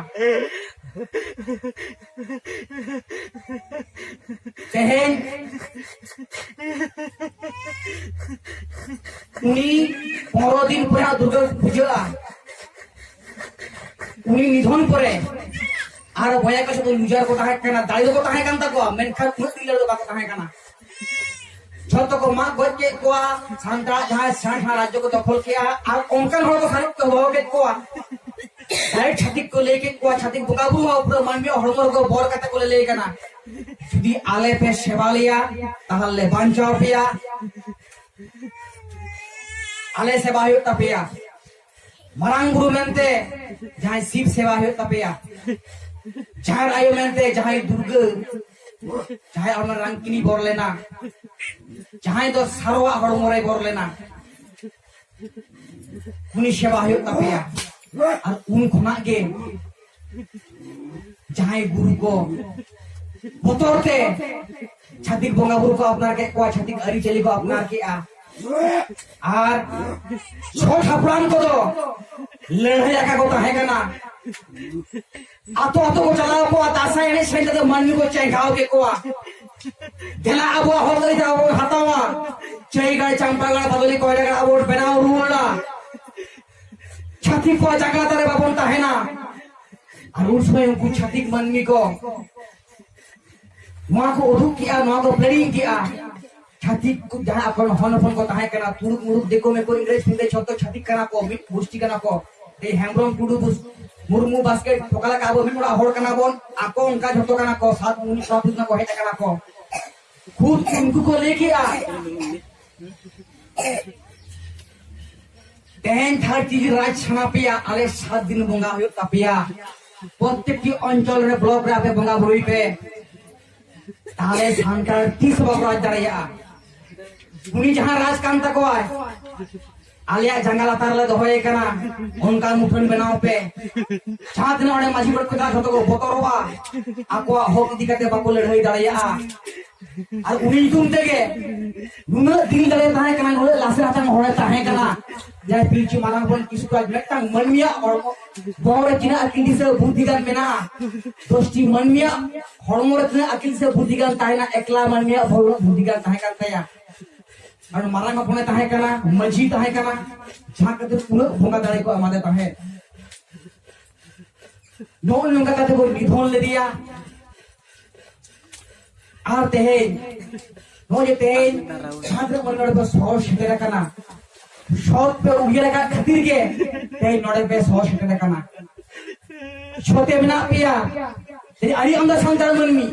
ᱛᱮᱦᱮᱧ ᱩᱱᱤ ᱯᱚᱱᱨᱚ ᱫᱤᱱ ᱯᱚᱨᱮ ᱫᱩᱨᱜᱟᱹ ᱯᱩᱡᱟᱹᱜᱼᱟ᱾ ᱩᱱᱤ ᱱᱤᱫᱷᱚᱱ ᱯᱚᱨᱮ ᱟᱨ ᱵᱚᱭᱦᱟ ᱠᱚ ᱥᱟᱛᱮ ᱞᱩᱡᱟᱨ ᱠᱚ ᱛᱟᱦᱮᱸ ᱠᱟᱱᱟ, ᱫᱟᱲᱮ ᱫᱚᱠᱚ ᱛᱟᱦᱮᱸ ᱠᱟᱱ ᱛᱟᱠᱚᱣᱟ, ᱢᱮᱱᱠᱷᱟᱱ ᱩᱱᱟᱹᱜ ᱛᱤᱨᱞᱟᱹ ᱫᱚ ᱵᱟᱠᱚ ᱛᱟᱦᱮᱸ ᱠᱟᱱᱟ᱾ ᱡᱷᱚᱛᱚ ᱠᱚ ᱢᱟᱜ ᱜᱚᱡ ᱠᱮᱫ ᱠᱚᱣᱟ, ᱥᱟᱱᱛᱟᱲ ᱡᱟᱦᱟᱸᱭ ᱥᱮᱬᱟ ᱥᱮᱬᱟ ᱨᱟᱡᱽᱡᱚ ᱠᱚ ᱫᱚᱠᱷᱚᱞ ᱠᱮᱜᱼᱟ, ᱟᱨ ᱚᱱᱠᱟᱱ ᱦᱚᱲ ᱠᱚ ᱥᱟᱨᱮᱡ ᱠᱚ ᱦᱚᱦᱚ ᱠᱮᱫ ᱠᱚᱣᱟ᱾ ᱰᱟᱭᱨᱮᱠᱴ ᱪᱷᱟᱹᱛᱤᱠ ᱠᱚ ᱞᱟᱹᱭ ᱠᱮᱫ ᱠᱚᱣᱟ, ᱪᱷᱟᱹᱛᱤᱠ ᱵᱚᱸᱜᱟ ᱵᱩᱨᱩ ᱦᱚᱸ ᱯᱩᱨᱟᱹ ᱢᱟᱹᱱᱢᱤᱭᱟᱜ ᱦᱚᱲᱢᱚ ᱨᱮᱠᱚ ᱵᱚᱨ ᱠᱟᱛᱮ ᱠᱚ ᱞᱟᱹᱞᱟᱹᱭ ᱠᱟᱱᱟ, ᱡᱩᱫᱤ ᱟᱞᱮ ᱯᱮ ᱥᱮᱵᱟ ᱞᱮᱭᱟ, ᱛᱟᱦᱞᱮ ᱵᱟᱧᱪᱟᱣ ᱯᱮᱭᱟ᱾ ᱟᱞᱮ ᱥᱮᱵᱟ ᱦᱩᱭᱩᱜ ᱛᱟᱯᱮᱭᱟ᱾ ᱢᱟᱨᱟᱝ ᱵᱩᱨᱩ ᱢᱮᱱᱛᱮ ᱡᱟᱦᱟᱸᱭ ᱥᱤᱵ ᱥᱮᱵᱟ ᱦᱩᱭᱩᱜ ᱛᱟᱯᱮᱭᱟ, ᱡᱟᱦᱮᱨ ᱟᱭᱳ ᱢᱮᱱᱛᱮ ᱡᱟᱦᱟᱸᱭ ᱫᱩᱨᱜᱟᱹ, ᱡᱟᱦᱟᱸᱭ ᱦᱚᱲᱢᱚ ᱨᱟᱝᱠᱤᱱᱤ ᱵᱚᱨ ᱞᱮᱱᱟ, ᱡᱟᱦᱟᱸᱭ ᱫᱚ ᱥᱟᱨᱣᱟᱜ ᱦᱚᱲᱢᱚ ᱨᱮᱭ ᱵᱚᱨ ᱞᱮᱱᱟ, ᱩᱱᱤ ᱥᱮᱵᱟ ᱦᱩᱭᱩᱜ ᱛᱟᱯᱮᱭᱟ᱾ ᱟᱨ ᱩᱱ ᱠᱷᱚᱱᱟᱜ ᱜᱮ ᱡᱟᱦᱟᱸᱭ ᱜᱩᱨᱩ ᱠᱚ ᱵᱚᱛᱚᱨ ᱛᱮ ᱪᱷᱟᱹᱛᱤᱠ ᱵᱚᱸᱜᱟ ᱵᱩᱨᱩ ᱠᱚ ᱟᱯᱱᱟᱨ ᱠᱮᱫ ᱠᱚᱣᱟ, ᱪᱷᱟᱹᱛᱤᱠ ᱟᱹᱨᱤᱪᱟᱹᱞᱤ ᱠᱚ ᱟᱯᱱᱟᱨ ᱠᱮᱫᱼᱟ, ᱟᱨ ᱪᱷᱚᱴ ᱦᱟᱯᱲᱟᱢ ᱠᱚᱫᱚ ᱞᱟᱹᱲᱦᱟᱹᱭ ᱟᱠᱟ ᱠᱚ ᱛᱟᱦᱮᱸ ᱠᱟᱱᱟ᱾ ᱟᱛᱳ ᱟᱛᱳ ᱠᱚ ᱪᱟᱞᱟᱣ ᱠᱚᱜᱼᱟ, ᱫᱟᱸᱥᱟᱭ ᱮᱱᱮᱡ ᱥᱮᱨᱮᱧ ᱠᱟᱛᱮ ᱢᱟᱹᱱᱢᱤ ᱠᱚ ᱪᱮᱸᱜᱷᱟᱣ ᱠᱮᱫ ᱠᱚᱣᱟ, ᱫᱮᱞᱟ ᱟᱵᱚᱣᱟᱜ ᱦᱚᱠ ᱟᱹᱭᱫᱟᱹᱨ ᱟᱵᱚ ᱵᱚᱱ ᱦᱟᱛᱟᱣᱟ, ᱪᱟᱹᱭ ᱜᱟᱲ, ᱪᱟᱢᱯᱟ ᱜᱟᱲ, ᱵᱟᱫᱚᱞᱤ, ᱠᱚᱭᱰᱟ ᱜᱟᱲ ᱟᱵᱚ ᱵᱚᱱ ᱵᱮᱱᱟᱣ ᱨᱩᱣᱟᱹᱲᱟ᱾ ᱪᱷᱟᱹᱛᱤᱠ ᱠᱚᱣᱟᱜ ᱡᱟᱸᱜᱟ ᱞᱟᱛᱟᱨ ᱨᱮ ᱵᱟᱵᱚᱱ ᱛᱟᱦᱮᱱᱟ᱾ ᱟᱨ ᱩᱱ ᱥᱚᱢᱚᱭ ᱩᱱᱠᱩ ᱪᱷᱟᱹᱛᱤᱠ ᱢᱟᱹᱱᱢᱤ ᱠᱚ ᱱᱚᱣᱟ ᱠᱚ ᱩᱫᱩᱜ ᱠᱮᱜᱼᱟ, ᱱᱚᱣᱟ ᱠᱚ ᱯᱞᱮᱱᱤᱝ ᱠᱮᱜᱼᱟ᱾ ᱪᱷᱟᱹᱛᱤᱠ ᱠᱚ ᱡᱟᱦᱟᱸ ᱟᱠᱚᱨᱮᱱ ᱦᱚᱱ ᱦᱚᱯᱚᱱ ᱠᱚ ᱛᱟᱦᱮᱸ ᱠᱟᱱᱟ, ᱛᱩᱲᱩᱠ ᱢᱩᱲᱩᱠ, ᱫᱤᱠᱩ ᱢᱮᱠᱩ, ᱤᱝᱨᱮᱡᱽ ᱯᱷᱤᱝᱨᱮᱡᱽ, ᱡᱷᱚᱛᱚ ᱪᱷᱟᱹᱛᱤᱠ ᱠᱟᱱᱟ ᱠᱚ, ᱢᱤᱫ ᱜᱩᱥᱴᱤ ᱠᱟᱱᱟ ᱠᱚ᱾ ᱮᱭ ᱦᱮᱢᱵᱨᱚᱢ, ᱴᱩᱰᱩ, ᱵᱩᱥ-, ᱢᱩᱨᱢᱩ, ᱵᱟᱥᱠᱮ, ᱚᱠᱟ ᱞᱮᱠᱟ ᱟᱵᱚ ᱢᱤᱫ ᱚᱲᱟᱜ ᱦᱚᱲ ᱠᱟᱱᱟ ᱵᱚᱱ, ᱟᱠᱚ ᱚᱱᱠᱟ ᱡᱷᱚᱛᱚ ᱠᱟᱱᱟ ᱠᱚ, ᱥᱟᱛ ᱢᱩᱱᱤ ᱥᱟᱛ ᱠᱚ ᱦᱮᱡ ᱟᱠᱟᱱᱟ ᱠᱚ᱾ ᱠᱷᱩᱫ ᱩᱱᱠᱩ ᱠᱚ ᱞᱟᱹᱭ ᱠᱮᱜᱼᱟ, ᱛᱮᱦᱮᱧ ᱫᱷᱟᱹᱨᱛᱤ ᱨᱟᱡᱽ ᱥᱟᱱᱟ ᱯᱮᱭᱟ, ᱟᱞᱮ ᱥᱟᱛ ᱫᱤᱱ ᱵᱚᱸᱜᱟ ᱦᱩᱭᱩᱜ ᱛᱟᱯᱮᱭᱟ᱾ ᱯᱨᱚᱛᱮᱠᱴᱤ ᱚᱧᱪᱚᱞ ᱨᱮ, ᱵᱞᱚᱠ ᱨᱮ ᱟᱯᱮ ᱵᱚᱸᱜᱟ ᱵᱩᱨᱩᱭ ᱯᱮ᱾ ᱛᱟᱦᱞᱮ ᱥᱟᱱᱛᱟᱲ ᱛᱤᱥ ᱵᱟᱠᱚ ᱨᱟᱡᱽ ᱫᱟᱲᱮᱭᱟᱜᱼᱟ? ᱩᱱᱤ ᱡᱟᱦᱟᱸ ᱨᱟᱡᱽ ᱠᱟᱱ ᱛᱟᱠᱚᱣᱟᱭ, ᱟᱞᱮᱭᱟᱜ ᱡᱟᱸᱜᱟ ᱞᱟᱛᱟᱨ ᱨᱮᱞᱮ ᱫᱚᱦᱚᱭᱮ ᱠᱟᱱᱟ, ᱚᱱᱠᱟ ᱢᱩᱴᱷᱟᱹᱱ ᱵᱮᱱᱟᱣ ᱯᱮ᱾ ᱡᱟᱦᱟᱸ ᱛᱤᱱᱟᱹᱜ ᱚᱸᱰᱮ ᱢᱟᱹᱡᱷᱤ ᱵᱟᱹᱲᱤ ᱠᱚ ᱛᱟᱦᱮᱸ, ᱡᱷᱚᱛᱚ ᱠᱚ ᱵᱚᱛᱚᱨᱚᱜᱼᱟ, ᱟᱠᱚᱣᱟᱜ ᱦᱚᱠ ᱤᱫᱤ ᱠᱟᱛᱮ ᱵᱟᱠᱚ ᱞᱟᱹᱲᱦᱟᱹᱭ ᱫᱟᱲᱮᱭᱟᱜᱼᱟ᱾ ᱟᱨ ᱩᱱᱤ ᱧᱩᱛᱩᱢ ᱛᱮᱜᱮ ᱱᱩᱱᱟᱹᱜ ᱫᱤᱞ ᱫᱟᱲᱮ ᱛᱟᱦᱮᱸ ᱠᱟᱱᱟ, ᱱᱩᱱᱟᱹᱜ ᱞᱟᱥᱮᱨ ᱦᱟᱛᱟᱝ ᱦᱚᱲᱮ ᱛᱟᱦᱮᱸ ᱠᱟᱱᱟ, ᱡᱟᱦᱟᱸᱭ ᱯᱤᱞᱪᱩ ᱢᱟᱨᱟᱝ ᱵᱚᱱ ᱠᱤᱥᱠᱩ ᱨᱟᱡᱽ ᱢᱤᱫᱴᱟᱝ ᱢᱟᱹᱱᱢᱤᱭᱟᱜ ᱦᱚᱲᱢᱚ, ᱵᱚᱦᱚᱜ ᱨᱮ ᱛᱤᱱᱟᱹᱜ ᱟᱹᱠᱤᱞ ᱫᱤᱥᱟᱹ ᱵᱩᱫᱷᱤ ᱜᱟᱱ ᱢᱮᱱᱟᱜᱼᱟ, ᱫᱚᱥᱴᱤ ᱢᱟᱹᱱᱢᱤᱭᱟᱜ ᱦᱚᱲᱢᱚ ᱨᱮ ᱛᱤᱱᱟᱹᱜ ᱟᱹᱠᱤᱞ ᱫᱤᱥᱟᱹ ᱵᱩᱫᱷᱤ ᱜᱟᱱ ᱛᱟᱦᱮᱱᱟ, ᱮᱠᱞᱟ ᱢᱟᱹᱱᱢᱤᱭᱟᱜ ᱵᱚᱦᱚᱜ ᱨᱮ ᱵᱩᱫᱷᱤ ᱜᱟᱱ ᱛᱟᱦᱮᱸ ᱠᱟᱱ ᱛᱟᱭᱟ᱾ ᱟᱨ ᱢᱟᱨᱟᱝ ᱦᱚᱯᱚᱱᱮ ᱛᱟᱦᱮᱸ ᱠᱟᱱᱟ, ᱢᱟᱹᱡᱷᱤ ᱛᱟᱦᱮᱸ ᱠᱟᱱᱟ, ᱡᱟᱦᱟᱸ ᱠᱷᱟᱹᱛᱤᱨ ᱩᱱᱟᱹᱜ ᱵᱚᱸᱜᱟ ᱫᱟᱲᱮ ᱠᱚ ᱮᱢᱟᱫᱮ ᱛᱟᱦᱮᱸᱫ᱾ ᱱᱚᱜᱼᱚᱭ ᱱᱚᱝᱠᱟ ᱠᱟᱛᱮ ᱵᱚᱱ ᱱᱤᱫᱷᱚᱱ ᱞᱮᱫᱮᱭᱟ᱾ ᱟᱨ ᱛᱮᱦᱮᱧ, ᱱᱚᱜᱼᱚᱭ ᱡᱮ ᱛᱮᱦᱮᱧ ᱡᱟᱦᱟᱸ ᱛᱤᱱᱟᱹᱜ ᱢᱟᱹᱱᱢᱤ ᱱᱚᱰᱮ ᱯᱮ ᱥᱚᱦᱚᱨ ᱥᱮᱴᱮᱨ ᱟᱠᱟᱱᱟ, ᱥᱚᱛ ᱯᱮ ᱩᱭᱦᱟᱹᱨ ᱟᱠᱟᱫ ᱠᱷᱟᱹᱛᱤᱨ ᱜᱮ ᱛᱮᱦᱮᱧ ᱱᱚᱰᱮ ᱯᱮ ᱥᱚᱦᱚᱨ ᱥᱮᱴᱮᱨ ᱟᱠᱟᱱᱟ᱾ ᱥᱚᱛᱮ ᱢᱮᱱᱟᱜ ᱯᱮᱭᱟ, ᱛᱮᱦᱮᱧ ᱟᱹᱰᱤ ᱟᱢᱫᱟ ᱥᱟᱱᱛᱟᱲ ᱢᱟᱹᱱᱢᱤ᱾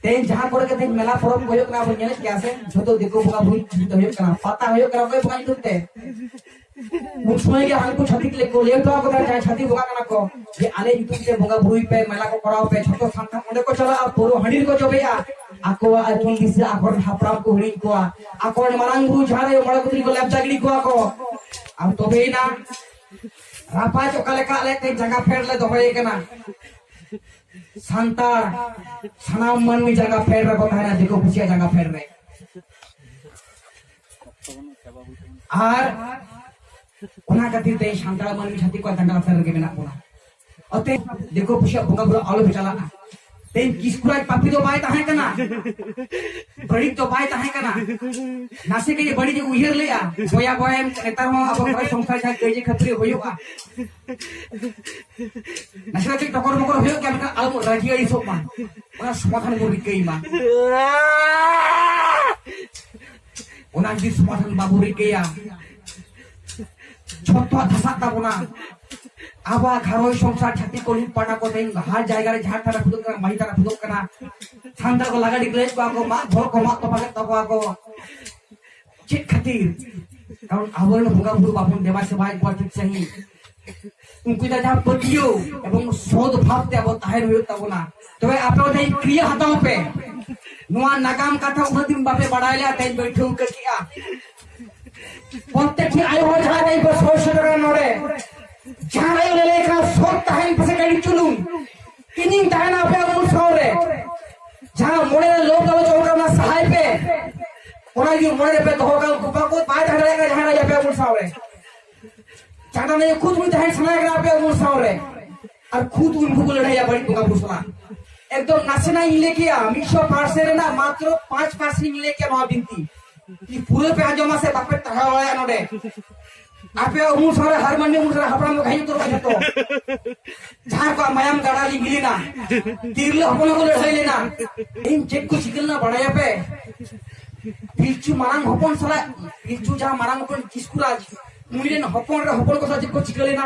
ᱛᱮᱦᱮᱧ ᱡᱟᱦᱟᱸ ᱠᱚᱨᱮ ᱜᱮ ᱛᱮᱦᱮᱧ ᱢᱮᱞᱟ ᱯᱚᱨᱚᱵᱽ ᱠᱚ ᱦᱩᱭᱩᱜ ᱠᱟᱱᱟ, ᱵᱚᱱ ᱧᱮᱞᱮᱫ ᱜᱮᱭᱟ ᱥᱮ, ᱡᱷᱚᱛᱚ ᱫᱤᱠᱩ ᱵᱚᱸᱜᱟ ᱵᱩᱨᱩ ᱧᱩᱛᱩᱢ ᱛᱮ ᱦᱩᱭᱩᱜ ᱠᱟᱱᱟ, ᱯᱟᱛᱟ ᱦᱩᱭᱩᱜ ᱠᱟᱱᱟ, ᱚᱠᱚᱭ ᱵᱚᱸᱜᱟ ᱧᱩᱛᱩᱢ ᱛᱮ? ᱩᱱ ᱥᱚᱢᱚᱭ ᱜᱮ ᱦᱟᱱᱠᱩ ᱪᱷᱟᱹᱛᱤᱠ ᱞᱮ ᱠᱚ ᱞᱟᱹᱭ ᱦᱚᱴᱚ ᱟᱠᱚ ᱛᱟᱦᱮᱸᱫ, ᱡᱟᱦᱟᱸᱭ ᱪᱷᱟᱹᱛᱤᱠ ᱵᱚᱸᱜᱟ ᱠᱟᱱᱟ ᱠᱚ, ᱡᱮ ᱟᱞᱮ ᱧᱩᱛᱩᱢ ᱛᱮ ᱵᱚᱸᱜᱟ ᱵᱩᱨᱩᱭ ᱯᱮ, ᱢᱮᱞᱟ ᱠᱚ ᱠᱚᱨᱟᱣ ᱯᱮ, ᱡᱷᱚᱛᱚ ᱥᱟᱱᱛᱟᱲ ᱚᱸᱰᱮ ᱠᱚ ᱪᱟᱞᱟᱜᱼᱟ, ᱯᱟᱹᱣᱨᱟᱹ ᱦᱟᱺᱰᱤ ᱨᱮᱠᱚ ᱡᱚᱵᱮᱜᱼᱟ, ᱟᱠᱚᱣᱟᱜ ᱟᱹᱠᱤᱞ ᱫᱤᱥᱟᱹ ᱟᱠᱚᱨᱮᱱ ᱦᱟᱯᱲᱟᱢ ᱠᱚ ᱦᱤᱲᱤᱧ ᱠᱚᱣᱟ, ᱟᱠᱚᱨᱮᱱ ᱢᱟᱨᱟᱝ ᱵᱩᱨᱩ ᱡᱟᱦᱮᱨ ᱟᱭᱳ ᱢᱚᱬᱮ ᱠᱚ ᱛᱩᱨᱩᱭ ᱠᱚ ᱞᱮᱯᱪᱟ ᱜᱤᱰᱤ ᱠᱚᱣᱟ ᱠᱚ᱾ ᱟᱨ ᱛᱚᱵᱮᱭᱮᱱᱟ ᱨᱟᱯᱟᱡᱽ ᱚᱠᱟ ᱞᱮᱠᱟ ᱟᱞᱮ ᱛᱮ ᱡᱟᱸᱜᱟ ᱯᱷᱮᱰ ᱞᱮ ᱫᱚᱦᱚᱭᱮ ᱠᱟᱱᱟ᱾ ᱥᱟᱱᱛᱟᱲ ᱥᱟᱱᱟᱢ ᱢᱟᱹᱱᱢᱤ ᱡᱟᱸᱜᱟ ᱯᱷᱮᱰ ᱨᱮᱠᱚ ᱛᱟᱦᱮᱱᱟ, ᱫᱤᱠᱩ ᱯᱩᱥᱤᱭᱟᱜ ᱡᱟᱸᱜᱟ ᱯᱷᱮᱰ ᱨᱮ᱾ ᱟᱨ ᱚᱱᱟ ᱠᱷᱟᱹᱛᱤᱨ ᱛᱮ ᱥᱟᱱᱛᱟᱲ ᱢᱟᱹᱱᱢᱤ ᱪᱷᱟᱹᱛᱤᱠ ᱠᱚᱣᱟᱜ ᱡᱟᱸᱜᱟ ᱞᱟᱛᱟᱨ ᱨᱮᱜᱮ ᱢᱮᱱᱟᱜ ᱵᱚᱱᱟ᱾ ᱚᱛᱮ ᱫᱤᱠᱩ ᱯᱩᱥᱤᱭᱟᱜ ᱵᱚᱸᱜᱟ ᱵᱩᱨᱩ ᱟᱞᱚ ᱯᱮ ᱪᱟᱞᱟᱜᱼᱟ᱾ ᱛᱮᱦᱮᱧ ᱠᱤᱥᱠᱩᱨᱟᱡᱽ ᱯᱟᱯᱤ ᱫᱚ ᱵᱟᱭ ᱛᱟᱦᱮᱸ ᱠᱟᱱᱟ, ᱵᱟᱹᱲᱤᱡ ᱫᱚ ᱵᱟᱭ ᱛᱟᱦᱮᱸ ᱠᱟᱱᱟ᱾ ᱱᱟᱥᱮ ᱜᱮ ᱵᱟᱹᱲᱤᱡ ᱮ ᱩᱭᱦᱟᱹᱨ ᱞᱮᱜᱼᱟ, ᱵᱚᱭᱟ ᱵᱚᱭᱟ ᱱᱮᱛᱟᱨ ᱦᱚᱸ ᱟᱵᱚ ᱜᱷᱟᱨᱚᱸᱡᱽ ᱥᱚᱝᱥᱟᱨ ᱡᱟᱦᱟᱸ ᱠᱟᱹᱭᱡᱟᱹ ᱠᱷᱟᱹᱯᱟᱹᱨᱤ ᱦᱩᱭᱩᱜᱼᱟ, ᱱᱟᱥᱮ ᱠᱟᱹᱡ ᱴᱚᱠᱚᱨ ᱢᱚᱠᱚᱨ ᱦᱩᱭᱩᱜ ᱜᱮᱭᱟ, ᱢᱮᱱᱠᱷᱟᱱ ᱟᱞᱚ ᱵᱚᱱ ᱨᱟᱹᱜᱤ ᱟᱹᱲᱤᱥᱚᱜ ᱢᱟ, ᱚᱱᱟ ᱥᱚᱢᱟᱫᱷᱟᱱ ᱵᱚᱱ ᱨᱤᱠᱟᱹᱭ ᱢᱟ᱾ ᱚᱱᱟ ᱡᱩᱫᱤ ᱥᱚᱢᱟᱫᱷᱟᱱ ᱵᱟᱵᱚ ᱨᱤᱠᱟᱹᱭᱟ, ᱡᱷᱚᱛᱚᱣᱟᱜ ᱫᱷᱟᱥᱟᱜ ᱛᱟᱵᱚᱱᱟ᱾ ᱟᱵᱚᱣᱟᱜ ᱜᱷᱟᱨᱚᱸᱡᱽ ᱥᱚᱝᱥᱟᱨ ᱪᱷᱟᱹᱛᱤᱠ ᱠᱚ ᱞᱩᱴ ᱯᱟᱴᱟ ᱠᱚ ᱛᱮᱦᱮᱧ ᱦᱟᱨ ᱡᱟᱭᱜᱟ ᱨᱮ ᱡᱟᱦᱟᱸ ᱛᱟᱨᱟ ᱯᱷᱩᱫᱩᱜ ᱠᱟᱱᱟ, ᱢᱟᱹᱦᱤ ᱛᱟᱨᱟ ᱯᱷᱩᱫᱩᱜ ᱠᱟᱱᱟ᱾ ᱥᱟᱱᱛᱟᱲ ᱠᱚ ᱞᱟᱜᱟ ᱰᱤᱜᱽᱞᱟᱹᱭᱮᱫ ᱠᱚᱣᱟ ᱠᱚ, ᱢᱟᱜ ᱜᱷᱚᱨ ᱠᱚ ᱢᱟᱜ ᱛᱚᱯᱟᱜᱮᱫ ᱛᱟᱠᱚᱣᱟ ᱠᱚ᱾ ᱪᱮᱫ ᱠᱷᱟᱹᱛᱤᱨ? ᱠᱟᱨᱚᱱ ᱟᱵᱚᱨᱮᱱ ᱵᱚᱸᱜᱟ ᱵᱩᱨᱩ ᱵᱟᱵᱚᱱ ᱫᱮᱵᱟ ᱥᱮᱵᱟᱭᱮᱫ ᱠᱚᱣᱟ ᱴᱷᱤᱠ ᱥᱟᱺᱦᱤᱡ᱾ ᱩᱱᱠᱩ ᱫᱚ ᱡᱟᱦᱟᱸ ᱯᱟᱹᱛᱭᱟᱹᱣ ᱮᱵᱚᱝ ᱥᱚᱫ ᱵᱷᱟᱵ ᱛᱮ ᱟᱵᱚ ᱛᱟᱦᱮᱱ ᱦᱩᱭᱩᱜ ᱛᱟᱵᱚᱱᱟ᱾ ᱛᱚᱵᱮ ᱟᱯᱮ ᱚᱸᱰᱮ ᱠᱨᱤᱭᱟ ᱦᱟᱛᱟᱣ ᱯᱮ᱾ ᱱᱚᱣᱟ ᱱᱟᱜᱟᱢ ᱠᱟᱛᱷᱟ ᱩᱱᱟᱹᱜ ᱫᱤᱱ ᱵᱟᱯᱮ ᱵᱟᱲᱟᱭ ᱞᱮᱫᱼᱟ, ᱛᱮᱦᱮᱧ ᱯᱮ ᱴᱷᱟᱹᱣᱠᱟᱹ ᱠᱮᱜᱼᱟ᱾ ᱯᱨᱚᱛᱮᱠᱴᱤ ᱟᱭᱳ ᱦᱚᱲ ᱡᱟᱦᱟᱸ ᱨᱮ ᱠᱚ ᱥᱚᱦᱚᱨ ᱥᱮᱴᱮᱨ ᱱᱚᱰᱮ, ᱡᱟᱦᱟᱸ ᱟᱭᱳ ᱞᱟᱹᱞᱟᱹᱭ ᱠᱟᱱᱟ, ᱥᱚᱛ ᱛᱟᱦᱮᱱ ᱯᱮᱥᱮ ᱜᱟᱹᱰᱤ ᱪᱩᱞᱩᱝ, ᱤᱧᱤᱧ ᱛᱟᱦᱮᱱᱟ ᱟᱯᱮᱭᱟᱜ ᱩᱢᱩᱞ ᱥᱟᱶ ᱨᱮ᱾ ᱡᱟᱦᱟᱸ ᱢᱚᱱᱮ ᱨᱮ ᱞᱳᱵᱷ ᱞᱟᱞᱚᱪ ᱚᱞ ᱠᱟᱱᱟ, ᱥᱟᱦᱟᱭ ᱯᱮ᱾ ᱚᱱᱟ ᱡᱩᱫᱤ ᱢᱚᱱᱮ ᱨᱮᱯᱮ ᱫᱚᱦᱚ ᱠᱟᱜᱼᱟ, ᱩᱱᱠᱩ ᱵᱟᱠᱚ, ᱵᱟᱭ ᱛᱟᱦᱮᱸ ᱫᱟᱲᱮᱭᱟᱜ ᱠᱟᱱᱟ ᱡᱟᱦᱟᱸ ᱨᱮ ᱟᱯᱮᱭᱟᱜ ᱩᱢᱩᱞ ᱥᱟᱶ ᱨᱮ᱾ ᱪᱟᱸᱫᱟ ᱱᱟᱭ ᱠᱷᱩᱫ ᱩᱱᱤ ᱛᱟᱦᱮᱱ ᱥᱟᱱᱟᱭᱮ ᱠᱟᱱᱟ ᱟᱯᱮᱭᱟᱜ ᱩᱢᱩᱞ ᱥᱟᱶ ᱨᱮ᱾ ᱟᱨ ᱠᱷᱩᱫ ᱩᱱᱠᱩ ᱠᱚ ᱞᱟᱹᱲᱦᱟᱹᱭᱟ ᱵᱟᱹᱲᱤᱡ ᱵᱚᱸᱜᱟ ᱵᱩᱨᱩ ᱥᱟᱞᱟᱜ᱾ ᱮᱠᱫᱚᱢ ᱱᱟᱥᱮᱱᱟᱜ ᱤᱧ ᱞᱟᱹᱭ ᱠᱮᱭᱟ, ᱢᱤᱫᱥᱚ ᱯᱟᱨᱥᱮᱱᱴ ᱨᱮᱱᱟᱜ ᱢᱟᱛᱨᱚ ᱯᱟᱸᱪ ᱯᱟᱨᱥᱮᱱᱴ ᱤᱧ ᱞᱟᱹᱭ ᱠᱮᱭᱟ ᱱᱚᱣᱟ ᱵᱤᱱᱛᱤ᱾ ᱤᱧ ᱯᱩᱨᱟᱹ ᱯᱮ ᱟᱸᱡᱚᱢᱟ ᱥᱮ ᱵᱟᱯᱮ ᱛᱟᱲᱟᱣ ᱫᱟᱲᱮᱭᱟᱜᱼᱟ ᱱᱚᱰᱮ᱾ ᱟᱯᱮᱭᱟᱜ ᱩᱢᱩᱞ ᱥᱟᱢᱟᱝ ᱨᱮ ᱦᱟᱨᱢᱟᱱᱤᱭᱟᱢ ᱩᱢᱩᱞ ᱥᱟᱢᱟᱝ ᱨᱮ ᱦᱟᱯᱲᱟᱢ ᱠᱚ ᱦᱮᱡ ᱩᱛᱟᱹᱨᱚᱜᱼᱟ ᱡᱚᱛᱚ᱾ ᱡᱟᱦᱟᱸᱭ ᱠᱚᱣᱟᱜ ᱢᱟᱭᱟᱢ ᱜᱟᱰᱟ ᱞᱤᱸᱜᱤ ᱞᱮᱱᱟ, ᱛᱤᱨᱞᱟᱹ ᱦᱚᱯᱚᱱ ᱦᱚᱸᱠᱚ ᱞᱟᱹᱲᱦᱟᱹᱭ ᱞᱮᱱᱟ᱾ ᱤᱧ ᱪᱮᱫ ᱠᱚ ᱪᱤᱠᱟᱹ ᱞᱮᱱᱟ ᱵᱟᱲᱟᱭᱟᱯᱮ? ᱯᱤᱞᱪᱩ ᱢᱟᱨᱟᱝ ᱦᱚᱯᱚᱱ ᱥᱟᱞᱟᱜ ᱯᱤᱞᱪᱩ ᱡᱟᱦᱟᱸ ᱢᱟᱨᱟᱝ ᱦᱚᱯᱚᱱ ᱠᱤᱥᱠᱩ ᱨᱟᱡᱽ, ᱩᱱᱤ ᱨᱮᱱ ᱦᱚᱯᱚᱱ ᱨᱮ ᱦᱚᱯᱚᱱ ᱠᱚ ᱥᱟᱞᱟᱜ ᱪᱮᱫ ᱠᱚ ᱪᱤᱠᱟᱹ ᱞᱮᱱᱟ?